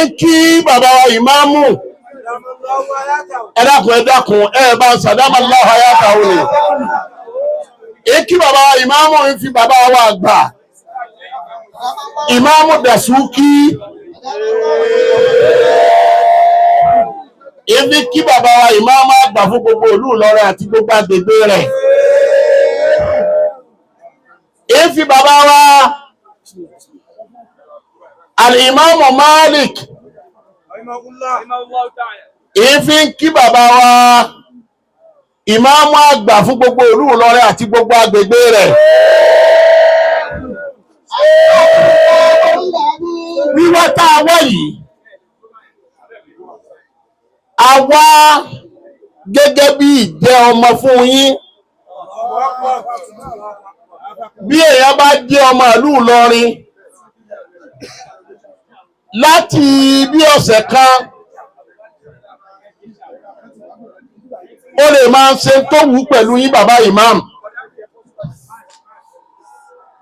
Ń kí bàbá wa ìmáàmù. Ẹ dákun, ẹ dákun, ẹ bá ń sàdámà láhàá yàtà òní. Ń kí bàbá wa ìmáàmù, ń fi bàbá wa àgbà ìmáàmù Dàsúkí. Èmi kí bàbá wa ìmáàmù àgbà fún gbogbo ìlú Ìlọrin àti gbogbo agbègbè rẹ̀. Èmi fi bàbá wa Al-Imamu Malik. Èmi ń kí bàbá wa ìmáàmù àgbà fún gbogbo ìlú Ìlọrin àti gbogbo agbègbè rẹ̀. Wíwá tá a wá yìí, a wá gẹ́gẹ́ bí ìjẹ́ ọmọ fún yín. Bí èèyàn bá jẹ́ ọmọ ìlú Ìlọrin láti bí ọ̀sẹ̀ kan, ó lè máa ṣe tó wù pẹ̀lú yín bàbá imam.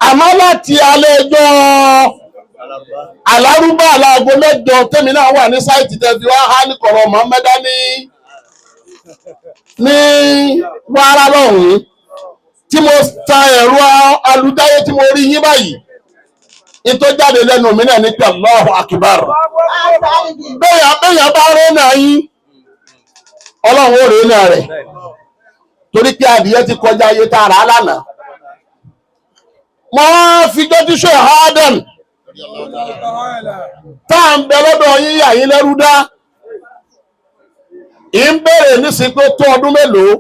Àmọ́ láti alẹ́ ẹjọ́ alárúbá aláago 8 tẹ́mi náà wà ní sáìtì tẹ́fi wá há ní kọ̀rọ̀ Mọ́mẹ́dá ní wàrà lọ́hùn-ún tí mo ta ẹ̀rọ alùdáyé tí mo rí yín báyìí, ní tó jáde lẹ́nu mi náà ní pé Allahu Akbar. Bẹ́yà bá rẹ́ náà yín, ọlọ́run ó rẹ́ náà rẹ̀, torí pé adìyẹ ti kọjá ayé tá a rà á lánàá. Mo fi jọ́ tí ṣe Adam tá à ń bẹ lọ́dọ̀ yín yà yín lẹ́rú dá. Ì ń bèrè nísìnyí pé tó ọdún mélòó,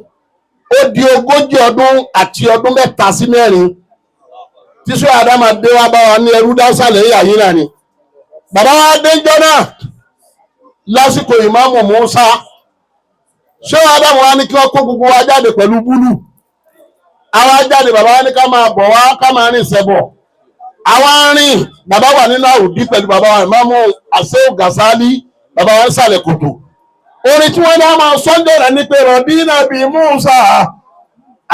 ó di 40 ọdún àti ọdún 3 sí 4 tí ṣe Adam dé wá bá wa ní ẹrú dá sàlẹ̀ yà yín náà ni. Bàbá wa dé jọ náà lásìkò ìmáàmù Musa. Ṣé Adam wa ní kí wọ́n kó gbogbo wa jáde pẹ̀lú búlù. Àwa jáde, bàbá wa ní ká máa bọ̀ wá, ká máa rìn sẹ́bọ̀. Àwa rìn, bàbá wà nínú àwùdí pẹ̀lú bàbá wa ìmáàmù Aseu Gasali, bàbá wa ń sàlẹ̀ kòtò. Orin tí wọ́n ní a máa sọ́njọ́ rẹ̀ ní pé Rọ̀dínà bí Musa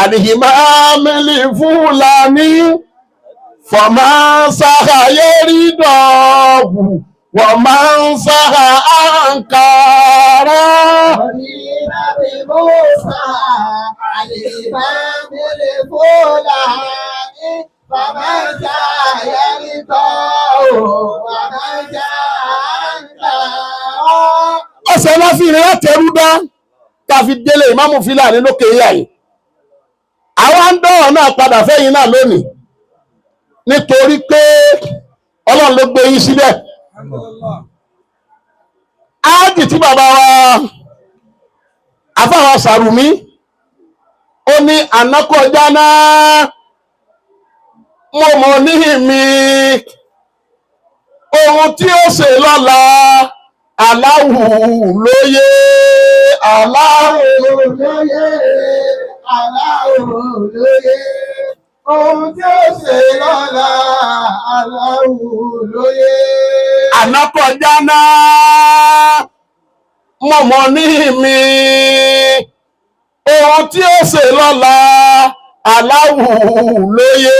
àlìhìmáàmìlì Fúlàní fọ̀mà sàhàyérí dọ̀ọ̀bù wọ́n máa ń sàhà àǹkárá. Rọ̀dínà bí Musa àlìhìmáàmìlì Fúlàní fọ̀mà sàhàyérí dọ̀ọ̀bù wọ́n máa ń sàhà àǹkárá. Ọ̀sẹ̀ láfihàn látẹrú dá tá a fi délé ìmáàmù Fúlàní lókè yíyà yìí. Àwa ń dọ̀rọ̀ náà padà fẹ́yìn náà lónìí nítorí pé Ọlọ́run ló gbé yín síbẹ̀. Áàdì tí bàbá wa àfáwọn Sàrùmí ó ní ànákọjá náà mo mọ̀ níhìn mi ohun tí ó ṣe lọ́la aláwù lóye aláwù lóye aláwù lóye ohun tí ó ṣe lọ́la aláwù lóye. Ànákọjá náà mo mọ̀ níhìn mi ohun tí ó ṣe lọ́la aláwù lóye.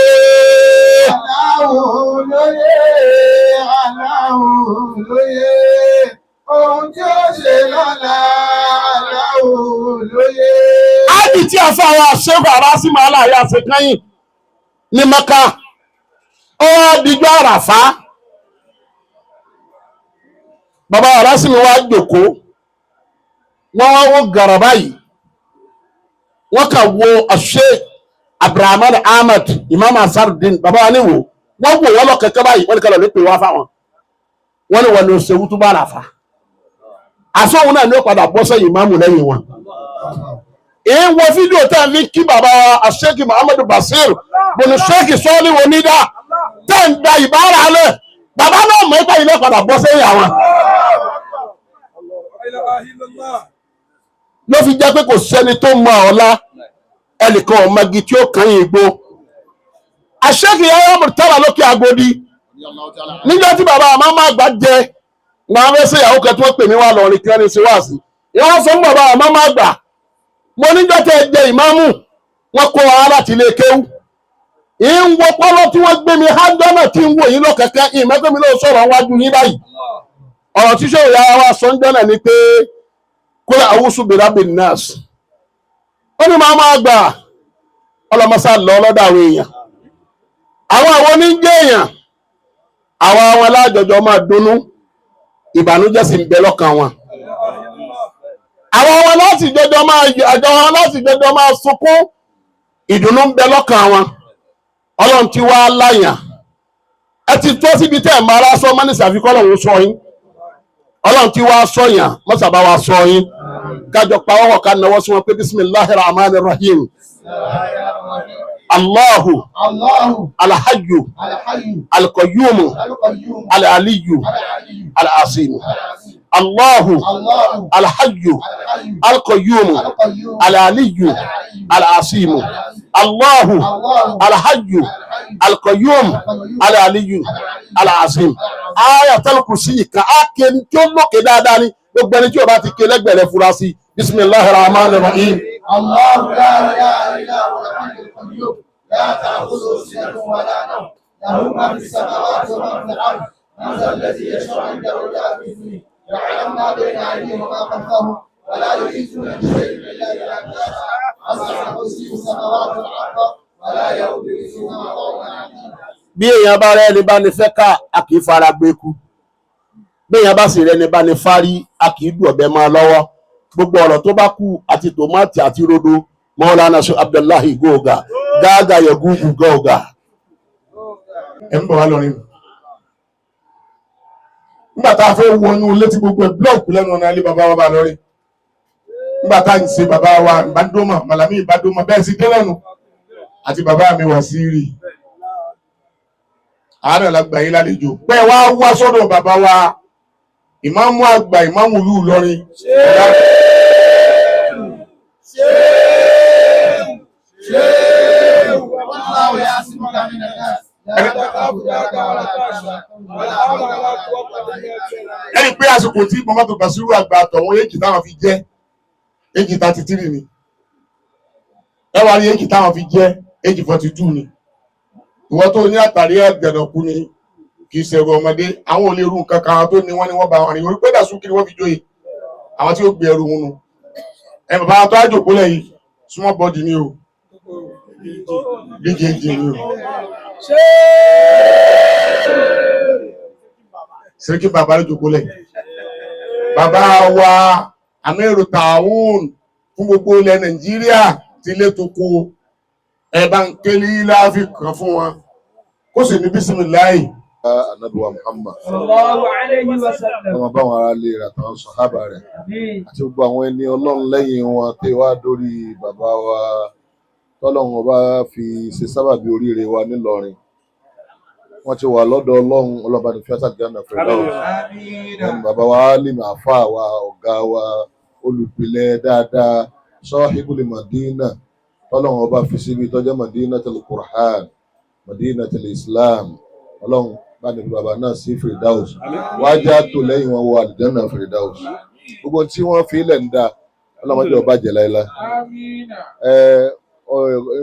Aláwù lóye aláwù lóye ohun tí ó ṣe lọ́la aláwù lóye. Ájì tí a fáwọn àṣẹ́fà ará sí máa láàyè àṣekányìn ní Maka, ó wá dijọ́ Àràfá. Bàbá ará sí mi wá jòkó, wọ́n wá wó gàrà báyìí, wọ́n kà wo àṣẹ Abdulrahman Ahmad Imam Asarudin, bàbá wa ní wò, wọ́n wò wọ́n lọ kẹ̀kẹ́ báyìí, wọ́n ní kẹlẹ̀ ló pè wá fáwọn, wọ́n ní wọ́n ní oṣù tó bá Àràfá. Àsọ̀hún náà ní ó padà bọ́ sẹ́yìn ìmáàmù lẹ́yìn wọn. Èyí wo fídíò tẹ́ ń fi kí bàbá wa Sheikh Muhammadu Basir bùnú Sheikh Sọ́ọ́lì Onídà tẹ́ ń gba ìbára lẹ̀, bàbá náà mọ̀ ẹ́pẹ́ ilé padà bọ́ sẹ́yìn àwọn. Ló fi jẹ́ pé kò sẹ́ni tó mọ ọ̀la ẹnìkan ọ̀mọ̀gì tí ó kàn yín igbó. Sheikh Yahya Murtala lókè Agodi níjọ́ tí bàbá àmọ́ máa gbà jẹ wọn fẹ́ ṣe ìyàwó kan tí wọ́n pè mí wá lọ́rin kí wọ́n ní ṣe wá sí. Wọ́n sọ fún bàbá àmọ́ máa gbà mo níjọ́ tẹ́ jẹ ìmáàmù wọn kó wa láti ilé kéwú. Ń wo pọ́lọ́ tí wọ́n gbé mi hájọ́ náà tí ń wò yín lọ́kẹ̀kẹ́ ìmẹ́gbẹ́ mi ló sọ̀rọ̀ wájú yín báyìí. Ọ̀rọ̀ tí sọ̀rọ̀ yàrá wa sọ ń jọ́nà ni pé kúlẹ̀ àwùsù bìrábì nọ́ọ̀sì. Ó ní máa máa gbà ọlọ́mọsá lọ lọ́dọ̀ àwọn èèyàn. Àwọn oníjẹ́ èèyàn, àwọn alájọjọ máa dunnú, ìbànújẹ́ sì ń bẹ lọ́kàn wọn. Àwọn láti jọjọ máa àjọ wọn láti jọjọ máa sunkún, ìdùnnú ń bẹ lọ́kàn wọn. Ọlọ́run ti wá láyàn. Ẹ ti tó síbi tẹ́ ẹ̀ máa rá sọ mọ́nìsì àfikọ́ ọlọ́run sọ yín. Ọlọ́run ti wá sọ yàn, mọ́sàbá wa sọ yín. Kájọ pa ọwọ́ ká nawọ́ sí wọn pé bisimilahi rahman rahim. Allahu Allahu alhayyu alhayyu alqayyumu alqayyum alaliyu alaliyu alasimu. alazim. Allahu Allahu alhayyu alhayyu alqayyumu alqayyum alaliyu alaliyu alasimu. Allahu Allahu alhayyu alhayyu alqayyum alqayyum alaliyu alazim. Ayatul kursi kan á ké tí ó lókè dáadáa ni gbogbo ẹni tí o bá ti ké lẹ́gbẹ̀rẹ̀ fura sí. Bisimilahi rahman rahim. الله لا اله الا هو الحي القيوم لا تاخذه سنه ولا نوم له ما في السماوات وما في الارض من ذا الذي يشفع عنده الا باذنه يعلم ما بين ايديهم وما خلفهم ولا يحيطون بشيء الا بما شاء وسع كرسيه السماوات والارض ولا يؤوده حفظهما وهو العلي Bí èèyàn bá rẹ́ni bá ní fẹ́ ká, a kì í fara gbé kú. Bí èèyàn bá sì rẹ́ni bá ní fárí, a kì í dùn ọ̀bẹ máa lọ́wọ́. Gbogbo ọ̀rọ̀ tó bá kú àti tòmátì àti rodo, Mọ́lánà Ṣe Abdullahi Góògà, Gáàgà Yẹ̀gúgù Góògà. Ẹ̀ ń bọ̀ wá lọ́rin. Nígbà tá a fẹ́ wọnú ilé tí gbogbo ẹ̀ búlọ̀kù lẹ́nu ọ̀nà ilé bàbá wa bá lọ́rin. Nígbà tá à ń ṣe bàbá wa ìbádọ́mọ̀, Màlàmí ìbádọ́mọ̀ bẹ́ẹ̀ sì dé lẹ́nu. Àti bàbá mi wà sí rí. Àárẹ̀ la gbà yín lálejò. Pẹ́ wá wá sọ́dọ̀ bàbá wa ìmáàmù àgbà ìmáàmù ìlú Ìlọrin. والله يعصمك من الناس لا تخاف دركا ولا تخشى ولا حول ولا قوة إلا بالله. Ẹni pé àsìkò tí Muhammadu Basiru àgbà àtọ̀wọ́n èjì táwọn fi jẹ́ èjì 33 ni. Ẹ wá rí èjì táwọn fi jẹ́ èjì 42 ni. Ìwọ tó ní àtàrí ẹ̀gẹ̀dọ̀kú ni kì í ṣẹ̀rù ọmọdé, àwọn ò lè rú nǹkan kan tó ní wọ́n ní wọ́n bá wọn rìn. Orí pé dàsú kí ni wọ́n fi jóye àwọn tí ó gbé ẹrù wọn nu. Ẹ bàbá tó àjòkó lẹ́yìn small body ni o, big engine ni o. Sẹ́ríkì bàbá ló jòkó lẹ̀. Bàbá wa Amiru Taawun fún gbogbo ilẹ̀ Nàìjíríà ti lé toko ẹ bá ń kélé láàfin kan fún wọn. Kó sì ní bísímìláì. Ànábì wa Muhammad. Sallallahu alayhi wa sallam. Wọ́n bá wọn ará lè rà tán sọ̀hábà rẹ̀ Àmín. àti gbogbo àwọn ẹni ọlọ́run lẹ́yìn wọn tẹ́ wá dórí bàbá wa tọ́lọ́run ọba fi ṣe sábàbí oríire wa nílọrin. Wọ́n ti wà lọ́dọ̀ ọlọ́run ọlọ́ba ní fíásà gánà Firdaus. Ẹni bàbá wa Alim àfa wa ọ̀gá wa olùpìlẹ̀ dáadáa sọ́híbùlì Madina tọ́lọ́run ọba fi síbi tọ́jọ́ Madina tẹ̀lé Qur'an Madina tẹ̀lé Islam. Ọlọ́run bá ní fi bàbá náà sí Firdaus wájà tó lẹ́yìn wọn wọ àlùjánnà Firdaus. Gbogbo tí wọ́n fi ilẹ̀ ń da ọlọ́mọdé ọba jẹ́ láéláé. Ẹ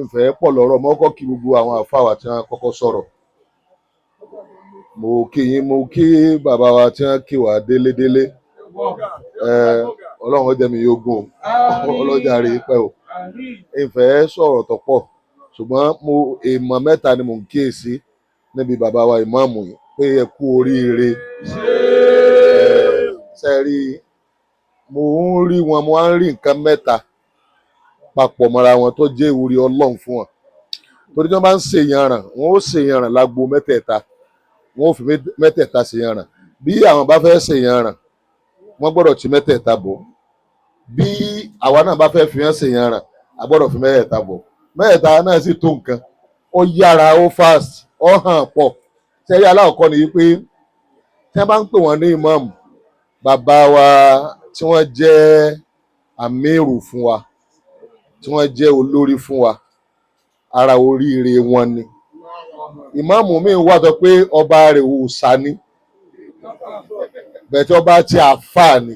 ìfẹ́ pọ̀ lọ́rọ̀ mọ́ kọ́ kí gbogbo àwọn àfáwà tí wọ́n kọ́kọ́ sọ̀rọ̀. Mo kí yín, mo kí bàbá wa tí wọ́n kí wá délédélé. Ọlọ́run ó jẹ́ mi yóò gùn o, ọlọ́jà rí pẹ́ o. Ìfẹ́ sọ̀rọ̀ tó pọ̀ ṣùgbọ́n mo èèmọ̀ mẹ́ta ni mò ń kíyèsí níbi bàbá wa ìmáàmù yìí pé ẹ kú oríire. Ṣe rí mo ń rí wọn, mo wá ń rí nǹkan mẹ́ta papọ̀ mọ́ra wọn tó jẹ́ ìwúrí ọlọ́run fún wọn. Torí tí wọ́n bá ń ṣèyànràn, wọn ó ṣèyànràn lágbo mẹ́tẹ̀ẹ̀ta, wọn ó fi mẹ́tẹ̀ẹ̀ta ṣèyànràn. Bí àwọn bá fẹ́ ṣèyànràn, wọ́n gbọ́dọ̀ ti mẹ́tẹ̀ẹ̀ta bọ̀. Bí àwa náà bá fẹ́ fi hàn ṣèyànràn, a gbọ́dọ̀ fi mẹ́tẹ̀ẹ̀ta bọ̀. Mẹ́tẹ̀ẹ̀ta náà sì tó nǹkan, ó yára, ó fast, ó hàn pọ̀. Sẹ́rí aláwọ̀kọ́ ni wípé tí wọ́n bá ń pè wọ́n ní ìmáàmù, bàbá wa tí wọ́n jẹ́ àmírù fún wa, tí wọ́n jẹ́ olórí fún wa, ara oríire wọn ni. Ìmáàmù mi wà tó pé ọba rẹ̀ òòṣà ni, bẹ̀tẹ̀ ọba tí àáfàá ni.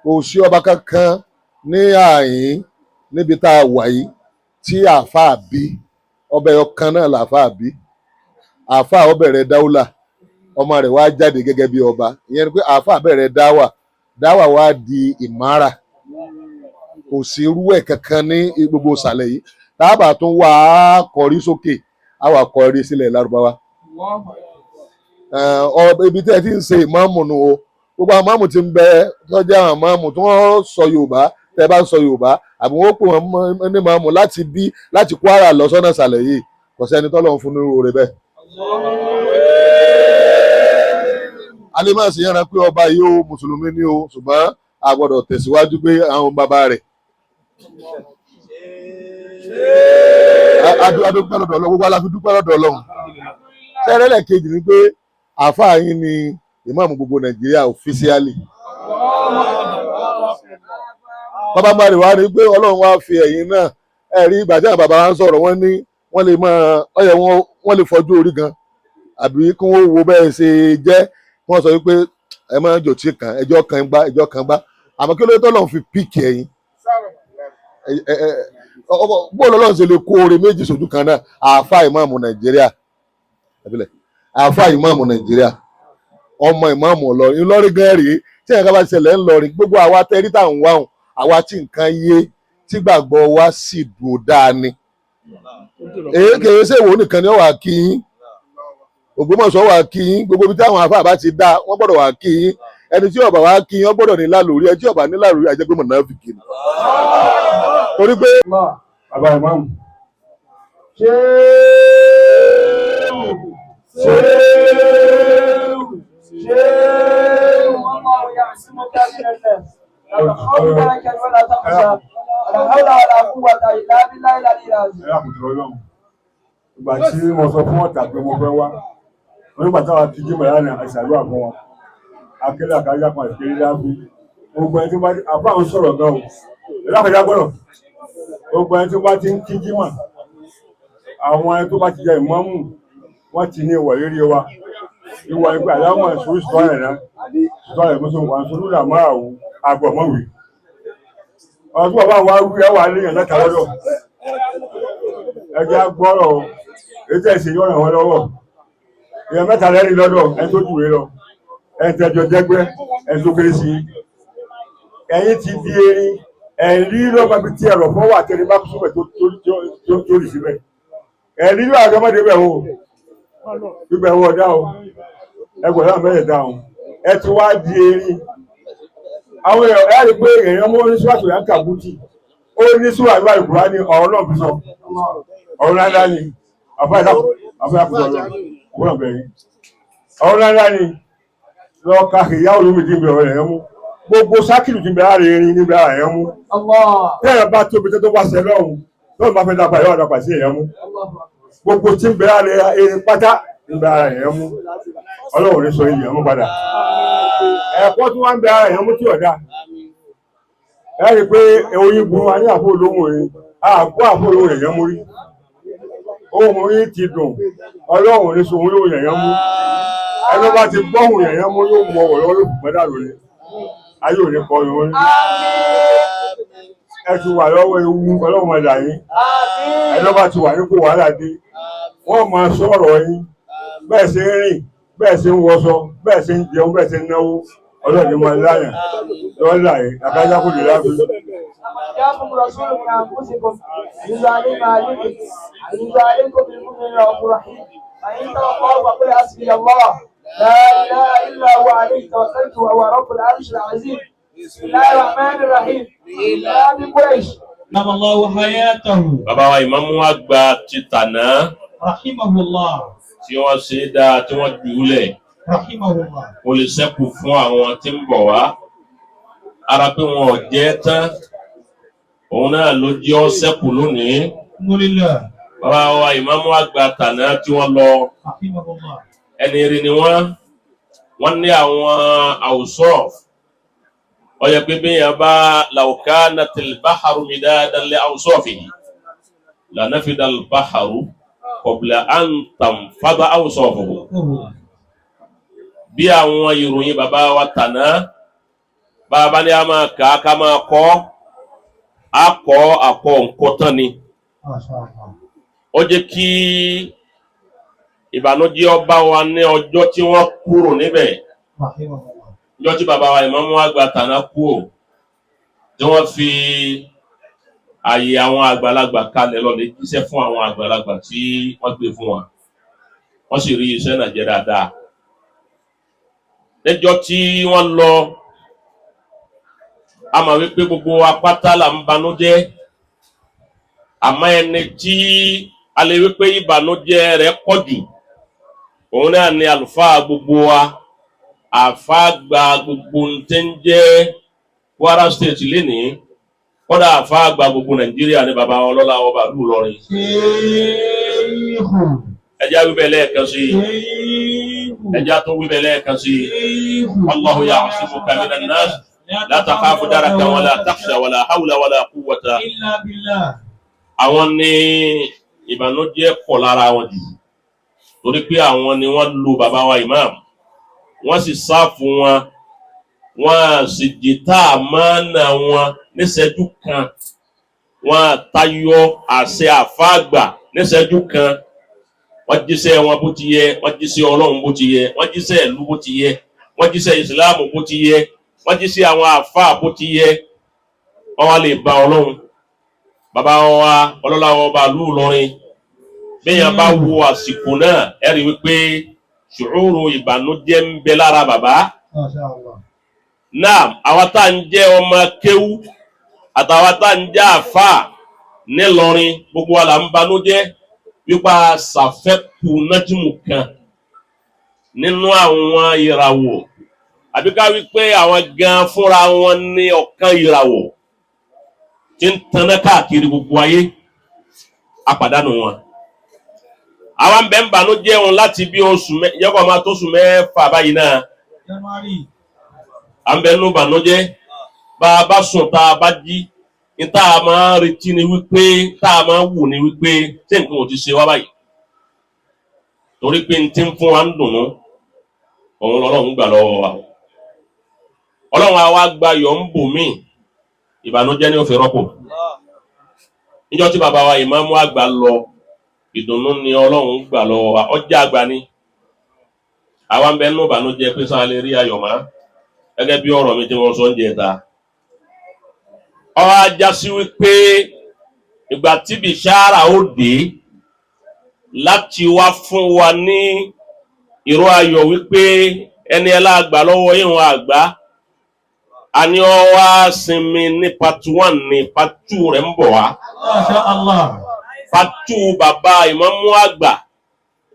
Kò sí ọba kankan ní àyín níbi tá a wà yìí tí àáfàá bí. Ọbẹ̀ ọ̀kan náà làáfàá bí. Àáfàá ó bẹ̀rẹ̀ dáúlà, Ọmọ rẹ̀ wá jáde gẹ́gẹ́ bí ọba. Ìyẹn ni pé àáfàá bẹ̀rẹ̀ dáwà, dáwà wá di ìmára. Kò sí irú ẹ̀ kankan ní gbogbo ìsàlẹ̀ yìí. Táàbà tún wá kọrí sókè, á wà kọrí sílẹ̀ Lárúbáwá. Ibi tí ẹ ti ń ṣe ìmáàmù nù o. Gbogbo àwọn máàmù ti ń bẹ tọ́jú, àwọn máàmù tí wọ́n sọ Yorùbá, tẹ́ bá ń sọ Yorùbá àbí wọ́n pè wọ́n ní máàmù láti bí láti Kwara lọ sọ́nà ìsàlẹ̀ yìí, kò sẹ́ni tọ́lọ́run fún ní oore bẹ́ẹ̀. Alẹ́ máa ṣe yára pé ọba yìí ó mùsùlùmí ni o, ṣùgbọ́n a gbọ́dọ̀ tẹ̀síwájú pé àwọn bàbá rẹ̀. Adúpẹ́ lọ́dọ̀ Ọlọ́run, gbogbo aláfi dúpẹ́ lọ́dọ̀ Ọlọ́run. Sẹ́rẹ́lẹ̀ kejì ni pé àáfàá yín ni ìmáàmù gbogbo Nàìjíríà officially. Bàbá mari wa ni pé Ọlọ́run wá fi ẹ̀yìn náà ẹ̀rí ìgbà tí àwọn bàbá wa ń sọ̀rọ̀, wọ́n ní wọ́n lè máa ọyẹ wọn, wọ́n lè fọjú orí gan àbí kí wọ́n wo bẹ́ẹ̀ ṣe jẹ́. Wọ́n sọ wípé ẹ máa ń jò tí kan ẹjọ́ kan gbá, ẹjọ́ kan gbá. Àmọ́ kí ló dé tọ́lọ́run fi píìkì ẹ̀yìn? Bóòlù Ọlọ́run ṣe lè kó oore méjì sójú kan náà? Àáfàá ìmáàmù Nàìjíríà, àáfàá ìmáàmù Nàìjíríà, ọmọ ìmáàmù Ìlọrin. Ìlọrin gan rèé tí ẹ̀ka bá ṣẹlẹ̀ ńlọrin, gbogbo àwa tẹ́rí tá à ń wáhùn, àwa tí nǹkan yé, tí gbàgbọ́ wa sì dùn dáa ni. Èyí kìí ṣe ìwò nìkan ni ó wà kí yín, Ògbómọ̀ṣọ́ wà kí yín, gbogbo ibi táwọn àáfàá bá ti dá wọ́n gbọ́dọ̀ wà kí yín. Ẹni tí ó bá wá kí yín, ó gbọ́dọ̀ ní lálórí. Ẹni tí ó bá ní lálórí, àjẹgbẹ́ mọ̀nàfíkì ni. Torí pé. Bàbá ìmáàmù. Ṣéwù, ṣéwù, ṣéwù. والله يعصمك من الناس. لا تخاف دركا ولا تخشى، ولا حول ولا قوة إلا بالله العلي العظيم. Ẹ àkùtù Ọlọ́run. Ìgbà tí mo sọ fún ọ̀tà pé mo fẹ́ wá, onígbà táwa ti jí mọ̀lá ní àṣàdúrà fún wọn. Akélé àkájá kan àti kéré dábí. Gbogbo ẹni tí wọ́n bá àbá ń sọ̀rọ̀ gan o. Ẹ lákàjá gbọ́dọ̀. Gbogbo ẹni tí wọ́n bá ti ń kí jímọ̀, àwọn ẹni tó bá ti jẹ ìmáàmù, wọ́n ti ní ìwọ̀ lérí wa. Ìwọ̀ ẹgbẹ́ àlámọ̀ ìṣòro sọ̀rọ̀ rẹ̀ náà. Sọ̀rọ̀ rẹ̀ mọ́sọ̀ wà sórí làmọ́ àwọ̀ àgbọ̀mọ̀wé. Ọ̀rọ̀ tí bàbá wa wí ẹ wà léèyàn lẹ́ta lọ́dọ̀. Ẹ jẹ́ agbọ́rọ̀ o, èyí tẹ̀ ṣe yọ̀ràn wọn lọ́wọ́. Èèyàn mẹ́ta lẹ́rìí lọ́dọ̀, ẹni tó jùwé lọ, ẹni tẹ́jọ jẹ́gbẹ́, ẹni tó kéré sí i. Ẹ̀yin ti di erin, ẹ̀rí lọ́mọ ibi tí ẹ̀rọ̀ fọwọ́ àtẹni bá súnmọ̀ tó rì síbẹ̀. Ẹ̀rí ló àgbọ̀mọdé bẹ̀ o, gbígbẹ̀ wọ ọ̀dá o, ẹgbẹ̀rún náà mẹ́rẹ̀ẹ́dá o, ẹ ti wá di erin. Àwọn èèyàn ẹ rí i pé èèyàn mú oníṣúwàtò yẹn kàbútì, ó ní súwàtò àìkúrá ní ọ̀rọ̀ náà fi sọ ọ̀rọ̀ ńláńlá ni. Àfáà ìdákùtọ̀ lọ wọ́n bẹ̀rẹ̀ ọ̀rọ̀ ńláńlá ni. Lọ ka ìyá olómi tí ń bẹ ọ̀rọ̀ yẹn mú, gbogbo sákìlù tí ń bẹ lára erin ní bẹ lára yẹn mú. Tẹ́lẹ̀ bá tóbi tó wá sẹ́ lọ́hùn lọ́hùn bá fẹ́ dàgbà yóò dàgbà sí èèyàn mú. Gbogbo tí ń bẹ lára erin pátá ń bẹ lára yẹn mú. Ọlọ́run ní sọ èèyàn mú padà. Ẹ̀kọ́ tí wọ́n ń bẹ lára yẹn mú tí ọ̀dà ẹ rí i pé oyin bu wa ní àpò olóhùn oyin, àpò àpò olóhùn èèyàn mú rí. Ohun yìí ti dùn, Ọlọ́run ní sọ ohun yóò yẹ̀yán mú. Ẹni bá ti gbọ́hùn yẹ̀yán mú yóò mú ọwọ́ lọ́wọ́ ló pẹ́ dàrú ni ayé òní kọ́ ni wọ́n ẹ ti wà lọ́wọ́ ewu. Ọlọ́run ẹ̀dà yín, ẹni bá ti wà nípò wàhálà dé, wọ́n máa sọ̀rọ̀ yín, bẹ́ẹ̀ ṣe ń rìn, bẹ́ẹ̀ ṣe ń wọṣọ, bẹ́ẹ̀ ṣe ń jẹun, bẹ́ẹ̀ ṣe ń náwó. Ọlọ́run ní máa láyàn lọ́la yìí àkájá kò lè láfi. جاءكم رسول من أنفسكم عزيز عليه ما عليكم، عزيز عليكم بالمؤمنين رؤوف رحيم. فإن تولوا فقل حسبي الله لا إله إلا هو عليه توكلت وهو رب العرش العظيم. بسم الله الرحمن الرحيم. إلا بقريش. نعم الله حياته. Bàbá wa ìmáàmù àgbà ti tàná رحمه الله. tí wọ́n ṣe é dáa, tí wọ́n jù ú lẹ̀ رحمه الله. kó lè ṣẹ́kù fún àwọn tí ń bọ̀ wá. Ara pé wọn ò jẹ́ tán, òun náà ló jẹ́ ọ́ ṣẹ́kù lónìí. الحمد لله. Bàbá wa ìmáàmù àgbà tàná tí wọ́n lọ, رحمه الله. ẹni rí ni wọ́n. Wọ́n ní àwọn àwùsọ̀ ó yẹ pé bí yẹn bá law kanatil baharu midadan li awsafihi lanafidal baharu qabla an tanfada awsafuhu. Bí àwọn ìròyìn bàbá wa tàná, bàbá ní a máa kà á ká máa kọ́ á kọ́ àkọ́ nǹkan tán ni. ما شاء الله. Ó jẹ́ kí Ìbànújẹ́ ọba wa ní ọjọ́ tí wọ́n kúrò níbẹ̀, ọjọ́ tí bàbá wa ìmáàmù àgbà tàná kú ò, tí wọ́n fi ààyè àwọn àgbàlagbà kalẹ̀ lọ lè jíṣẹ́ fún àwọn àgbàlagbà tí wọ́n gbé fún wa, wọ́n sì rí iṣẹ́ náà jẹ́ dáadáa. Níjọ́ tí wọ́n lọ, a mọ̀ wípé gbogbo apáta là ń banújẹ́, àmọ́ ẹni tí a lè wípé ìbànújẹ́ rẹ̀ pọ̀ jù, òun náà ni àlùfáà gbogbo wa, àfáà gba gbogbo ntẹ́ ń jẹ́ Kwara State lénìí, kódà àfáà gba gbogbo Nàìjíríà ní baba ọlọ́lá ọba ìlú Ìlọrin. Ẹjẹ́ wíbẹ̀ lẹ́ẹ̀kan sí i, ẹjẹ́ tó wíbẹ̀ lẹ́ẹ̀kan sí i. Wallahu ya'simuka minan nas la takhafu darakan wala takhsha wala hawla wala quwwata. Illa billah. Àwọn ní ìbànújẹ́ pọ̀ lára wọn jù, torí pé àwọn ni wọ́n lu bàbá wa imam, wọ́n sì sáfù wọn, wọ́n sì jìtá àmánà wọn níṣẹ́jú kan, wọ́n tayọ àṣẹ àfáàgbà níṣẹ́jú kan, wọ́n jíṣẹ́ wọn bó ti yẹ, wọ́n jíṣẹ́ Ọlọ́run bó ti yẹ, wọ́n jíṣẹ́ ìlú bó ti yẹ, wọ́n jíṣẹ́ ìsìláàmù bó ti yẹ, wọ́n jíṣẹ́ àwọn àfáà bó ti yẹ, wọ́n wá lè bá Ọlọ́run. Bàbá wa ọlọ́lá ọba ìlú Ìlọrin, bẹ́yàn bá wo àsìkò náà, ẹ rí wípé ṣùúrù ìbànújẹ́ ń bẹ lára bàbá. Masha Allah. Náà àwa tá à ń jẹ́ ọmọ kéwú àtàwa tá à ń jẹ́ àfáà nílọrin, gbogbo wa là ń banújẹ́ wípa ṣàfẹ́kù nájúmù kan nínú àwọn ìràwọ̀, àbí ká wípé àwọn gan fúnra wọn ní ọ̀kan ìràwọ̀ tí ń taná káàkiri gbogbo ayé, apàdánù wọn. Àwa ń bẹ ń banújẹ́ wọn láti bí oṣù yẹ́kọ̀ máa tó oṣù 6 báyìí náà. January. À ń bẹ nínú ìbànújẹ́. Bá a bá sùn tá a bá jí, ní tá a máa ń retí ni wípé, tá a máa ń wù ni wípé ṣé nǹkan ò ti ṣe wá báyìí, torí pé n ti ń fún wa ń dùnnú, òun lọ́lọ́run gbà lọ́wọ́ wa. Ọlọ́run àwa gba yọ̀ ń bò míì, ìbànújẹ́ ni ó fi rọ́pò. Níjọ́ tí bàbá wa ìmáàmù àgbà lọ, ìdùnnú ni Ọlọ́run gbà lọ́wọ́ wa, ọjà àgbà ni. Àwa ń bẹ nínú ìbànújẹ́ pé sáà lè rí ayọ̀ mọ́, gẹ́gẹ́ bí ọ̀rọ̀ mi tí wọ́n sọ ń jẹ ta. Ó wá já sí wípé ìgbà tí bìṣára ó dé láti wá fún wa ní ìró ayọ̀ wípé ẹni ẹlágbà lọ́wọ́ ìwọ̀n àgbà, a ní ọ wá sinmi ní part 1 ní part 2 rẹ̀ ń bọ̀ wá. Masha Allah. Part 2 bàbá ìmáàmù àgbà,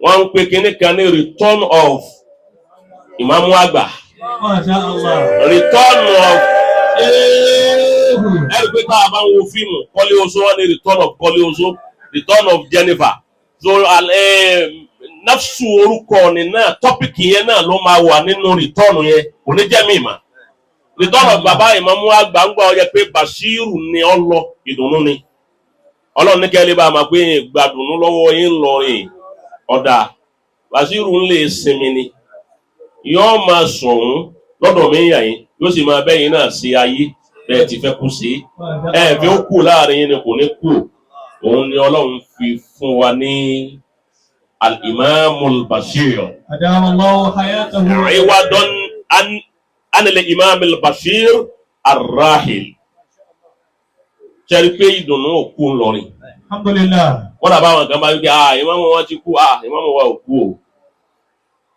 wọ́n ń pe kinní kan ní return of ìmáàmù àgbà. Masha Allah. Return of ẹ̀rí pé tá a bá ń wo fíìmù Kọ́lé Oṣó, wọ́n ní return of Kọ́lé Oṣó, return of Jennifer. So nafsu orúkọ ni náà, tọ́pìkì yẹn náà ló máa wà nínú return yẹn, kò ní jẹ́ mi mà. Return of bàbá ìmáàmù àgbà ń gbà ọ yẹ pé Bashiru ni ọ lọ, ìdùnnú ni. Ọlọ́run ní kẹ́lẹ́ bá a máa pé gbàdùnnú lọ́wọ́ yín lọ́rìn ọ̀dà Bashiru ń lè sinmi ni, yóò máa sùn lọ́dọ̀ mi yàn yín, yóò sì máa bẹ́yìn náà ṣe ayé bẹ́ẹ̀ ti fẹ́ kú sí. Ẹ fi ó kú láàrin yín ni kò ní kú. Òun ni Ọlọ́run fi fún wa ní Al-Imamul Bashir. Adama Allahu hayatahu. Iwadan an al-Imamul Bashir ar-Rahil. Ṣé pé ìdùnnú òkú ńlọrin? Alhamdulillah. Wọ́n dàbá àwọn kan bá wípé ìmáàmù wa ti kú, ìmáàmù wa ò kú o.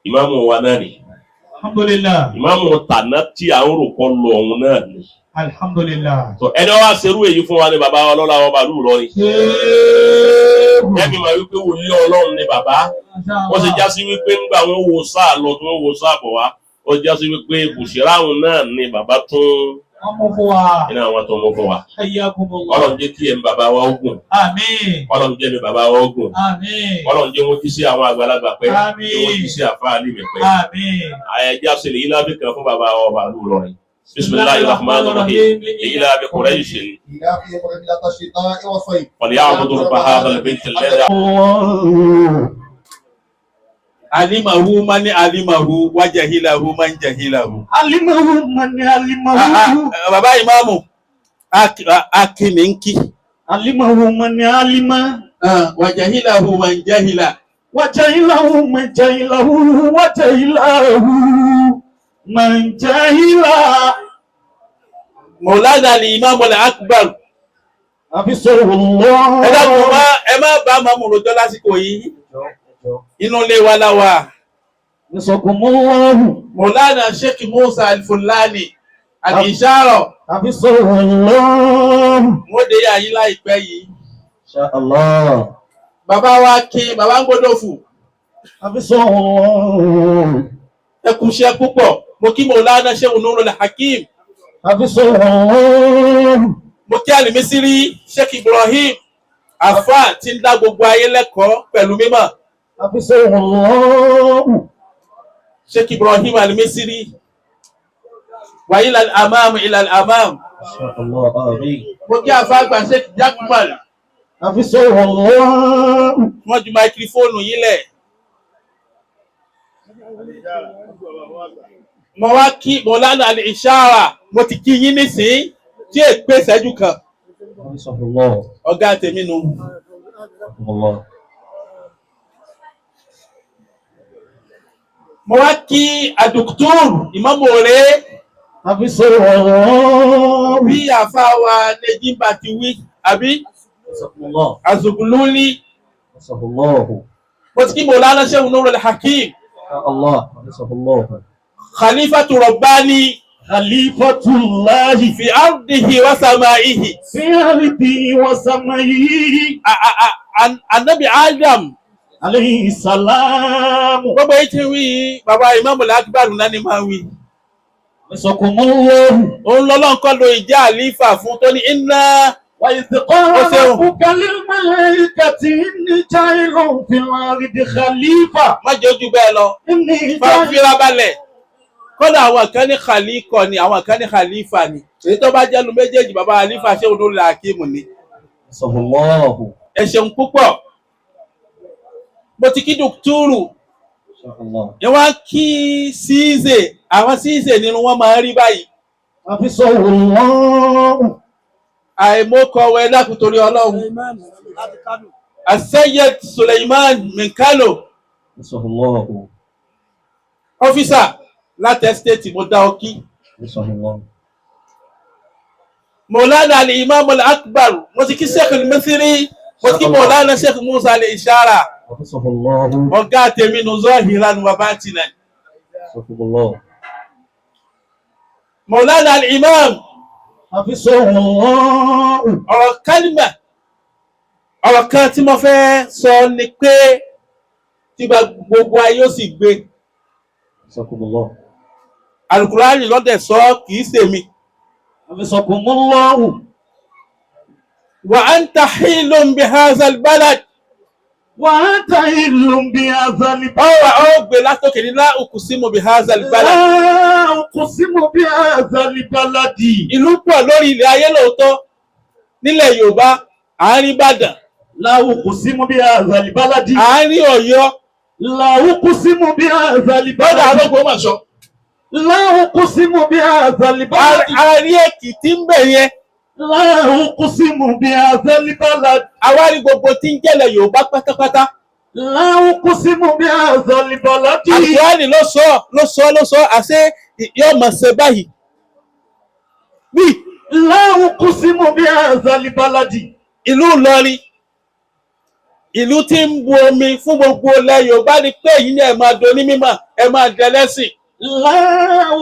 Ìmáàmù wa náà ni. Alhamdulillah. Ìmáàmù tàná tí à ń rò kọ́ lọ òun náà ni. Alhamdulillah. So ẹni wá ṣerú èyí fún wa ní bàbá ọlọ́lá ọba ìlú Ìlọrin. Ẹbí máa wípé wòlíì Ọlọ́run ni bàbá. Wọ́n ṣe já sí wípé ńgbà wọn wo sáà lọ tí wọ́n wo sáà bọ̀ wá. Ó já sí wípé bùṣíráhùn náà ni bàbá tún Wọ́n mú fún wa. iná àwọn tó mú fún wa. Hayyakumullah. Ọlọ́run jẹ́ kí ẹ̀mí bàbá wa ogun. Àmín. Ọlọ́run jẹ́ mi bàbá wa ogun. Àmín. Ọlọ́run jẹ́ wọ́n jí sí àwọn àgbàlagbà pẹ́. Àmín. Jẹ́ wọ́n jí sí àfáà límẹ̀ pẹ́. Àmín. Àyẹ̀já ṣe lè yílábì kan fún bàbá wa ọba ìlú Ìlọrin. Bismillahir Rahmanir Rahim. Ìyílábì Quraysh. إلافهم رحلة الشتاء والصيف. فليعبدوا رب هذا البيت الذي Alimahu mani alimahu wa jahilahu man jahilahu. Alimahu mani alimahu. Bàbá ìmáàmù, akini ń kí. Alimahu mani alima. Wa jahilahu man jahila. وجهله من جهله وجهله من جهله Mọ̀lánà ni Imam Akbar. حفظه الله Ẹ dákun má ẹ má bá màmú rojọ́ lásìkò yìí. Inú ilé wa la wà. نصركم الله Mọ̀lánà Sheikh Musa Al-Fulani Al-Ishara. حفظه الله Wọ́n dé yà yín láìpẹ́ yìí. إن شاء الله Bàbá wa kí bàbá ń gbọ́dọ̀ fù. حفظه الله Ẹ kú iṣẹ́ púpọ̀. Mo kí Mọ̀lánà Sheikh Nurul Hakim. حفظه الله Mo kí Alimisiri Sheikh Ibrahim. Àfáà tí ń dá gbogbo ayé lẹ́kọ̀ọ́ pẹ̀lú mímọ̀. حفظه الله Sheikh Ibrahim Alimisiri. Wa ilal amam ilal amam. إن شاء الله آمين Mo kí àfáà àgbà Sheikh Jakmal. حفظه الله Wọ́n ju máikrófóònù yín lẹ̀. Mo wá kí Mọ̀lánà Al-Ishara. Mo ti kí yín nísìnyí tí è pé ìṣẹ́jú kan. حفظه الله Ọ̀gá tèmi nu. الله Mo wá kí Adùktúr Ìmámù Òré حفظه الله bí àfáà wa Nejimba ti wí àbí حفظه الله Azugululi. حفظه الله Mo ti kí Mọ̀lánà Sheikh Nurul Hakim. الله حفظه الله Khalifatu Rabbani خليفة الله fi ardihi wa samaihi. في أرضه وسمائه Anabi Adam عليه السلام gbogbo yìí ti wí bàbá Imam Akbar náà ni máa wí. نصركم الله Òun lọ́lọ́run kọ́ lo ìjẹ́ àlífà fún tó ní iná وإذ قال وسيو. ربك للملائكة إني جاعل في الأرض خليفة má jẹ́ ojú bẹ́ẹ̀ lọ. إني جاعل Fira balẹ̀. Kọ́dà àwọn kan ní khalikọ ni àwọn kan ní khalifa ni. Èyí tó bá jẹ́nu méjèèjì bàbá àlífà ṣé òun ló la Hakim ni. نصره الله Ẹ ṣeun púpọ̀. Mo ti kí dùkútúrù. إن شاء الله Ẹ wá kí Ṣíṣe àwọn Ṣíṣe nínú wọn máa ń rí báyìí. حفظه الله Àìmọ́kọ̀wé dákun torí Ọlọ́run. Asẹ́yẹ Suleiman Minkalo, نصره الله ọ́físà láti ẹ́sítéètì mo dá ọ kí. نصره الله Mọ̀lánà Al-Imam Al-Akbar, mo ti kí Sheikh Al-Misri, mo ti kí Mọ̀lánà Sheikh Musa Al-Ishara, حفظه الله ọ̀gá tèmi nù zahiran wa batinan. حفظه الله Mọ̀lánà Al-Imam, حفظه الله ọ̀rọ̀ kálímà, ọ̀rọ̀ kan tí mo fẹ́ sọ ni pé tí gbogbo ayé ó sì gbé. حفظكم الله Al-Qur'ani lọ́dẹ̀ sọ kìí ṣèmi. حفظكم الله Wa anta hilun bihadha al-balad. وأنت حل بهذا البلد Ọ̀rọ̀ ọ̀ gbé látòkè ní la uqsimu bihadha al-balad. لا أقسم بهذا البلد Ìlú pọ̀ lórí ilẹ̀ ayé lóòótọ́. Nílẹ̀ Yorùbá, àárín Ìbàdàn, لا أقسم بهذا البلد àárín Ọ̀yọ́, لا أقسم بهذا bọ́dà البلد Ògbómọ̀ṣọ́, لا أقسم بهذا البلد àárín Èkìtì ń bẹ̀ yẹn. لا أقسم بهذا البلد Àwa rí gbogbo tí ń jẹ́lẹ̀ Yorùbá pátápátá. لا أقسم بهذا البلد Àlùkùránì ló sọ ló sọ ló sọ àṣé yóò mọ̀ ṣe báyìí. Bí لا أقسم بهذا البلد ìlú Ìlọrin, ìlú tí ń bu omi fún gbogbo ilẹ̀ Yorùbá ni pé èyí ni ẹ máa do ní mímọ̀, ẹ máa dẹlẹ́sìn. لا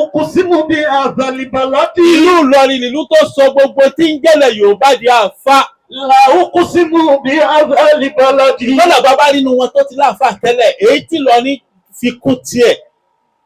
أقسم بهذا البلد Ìlú Ìlọrin ìlú tó sọ gbogbo tí ń jẹ́lẹ̀ Yorùbá di àáfà. لا أقسم بهذا البلد Lọ́nà bàbá nínú wọn tó ti láǹfà tẹ́lẹ̀, èyí tí Ìlọrin fi kún tiẹ̀.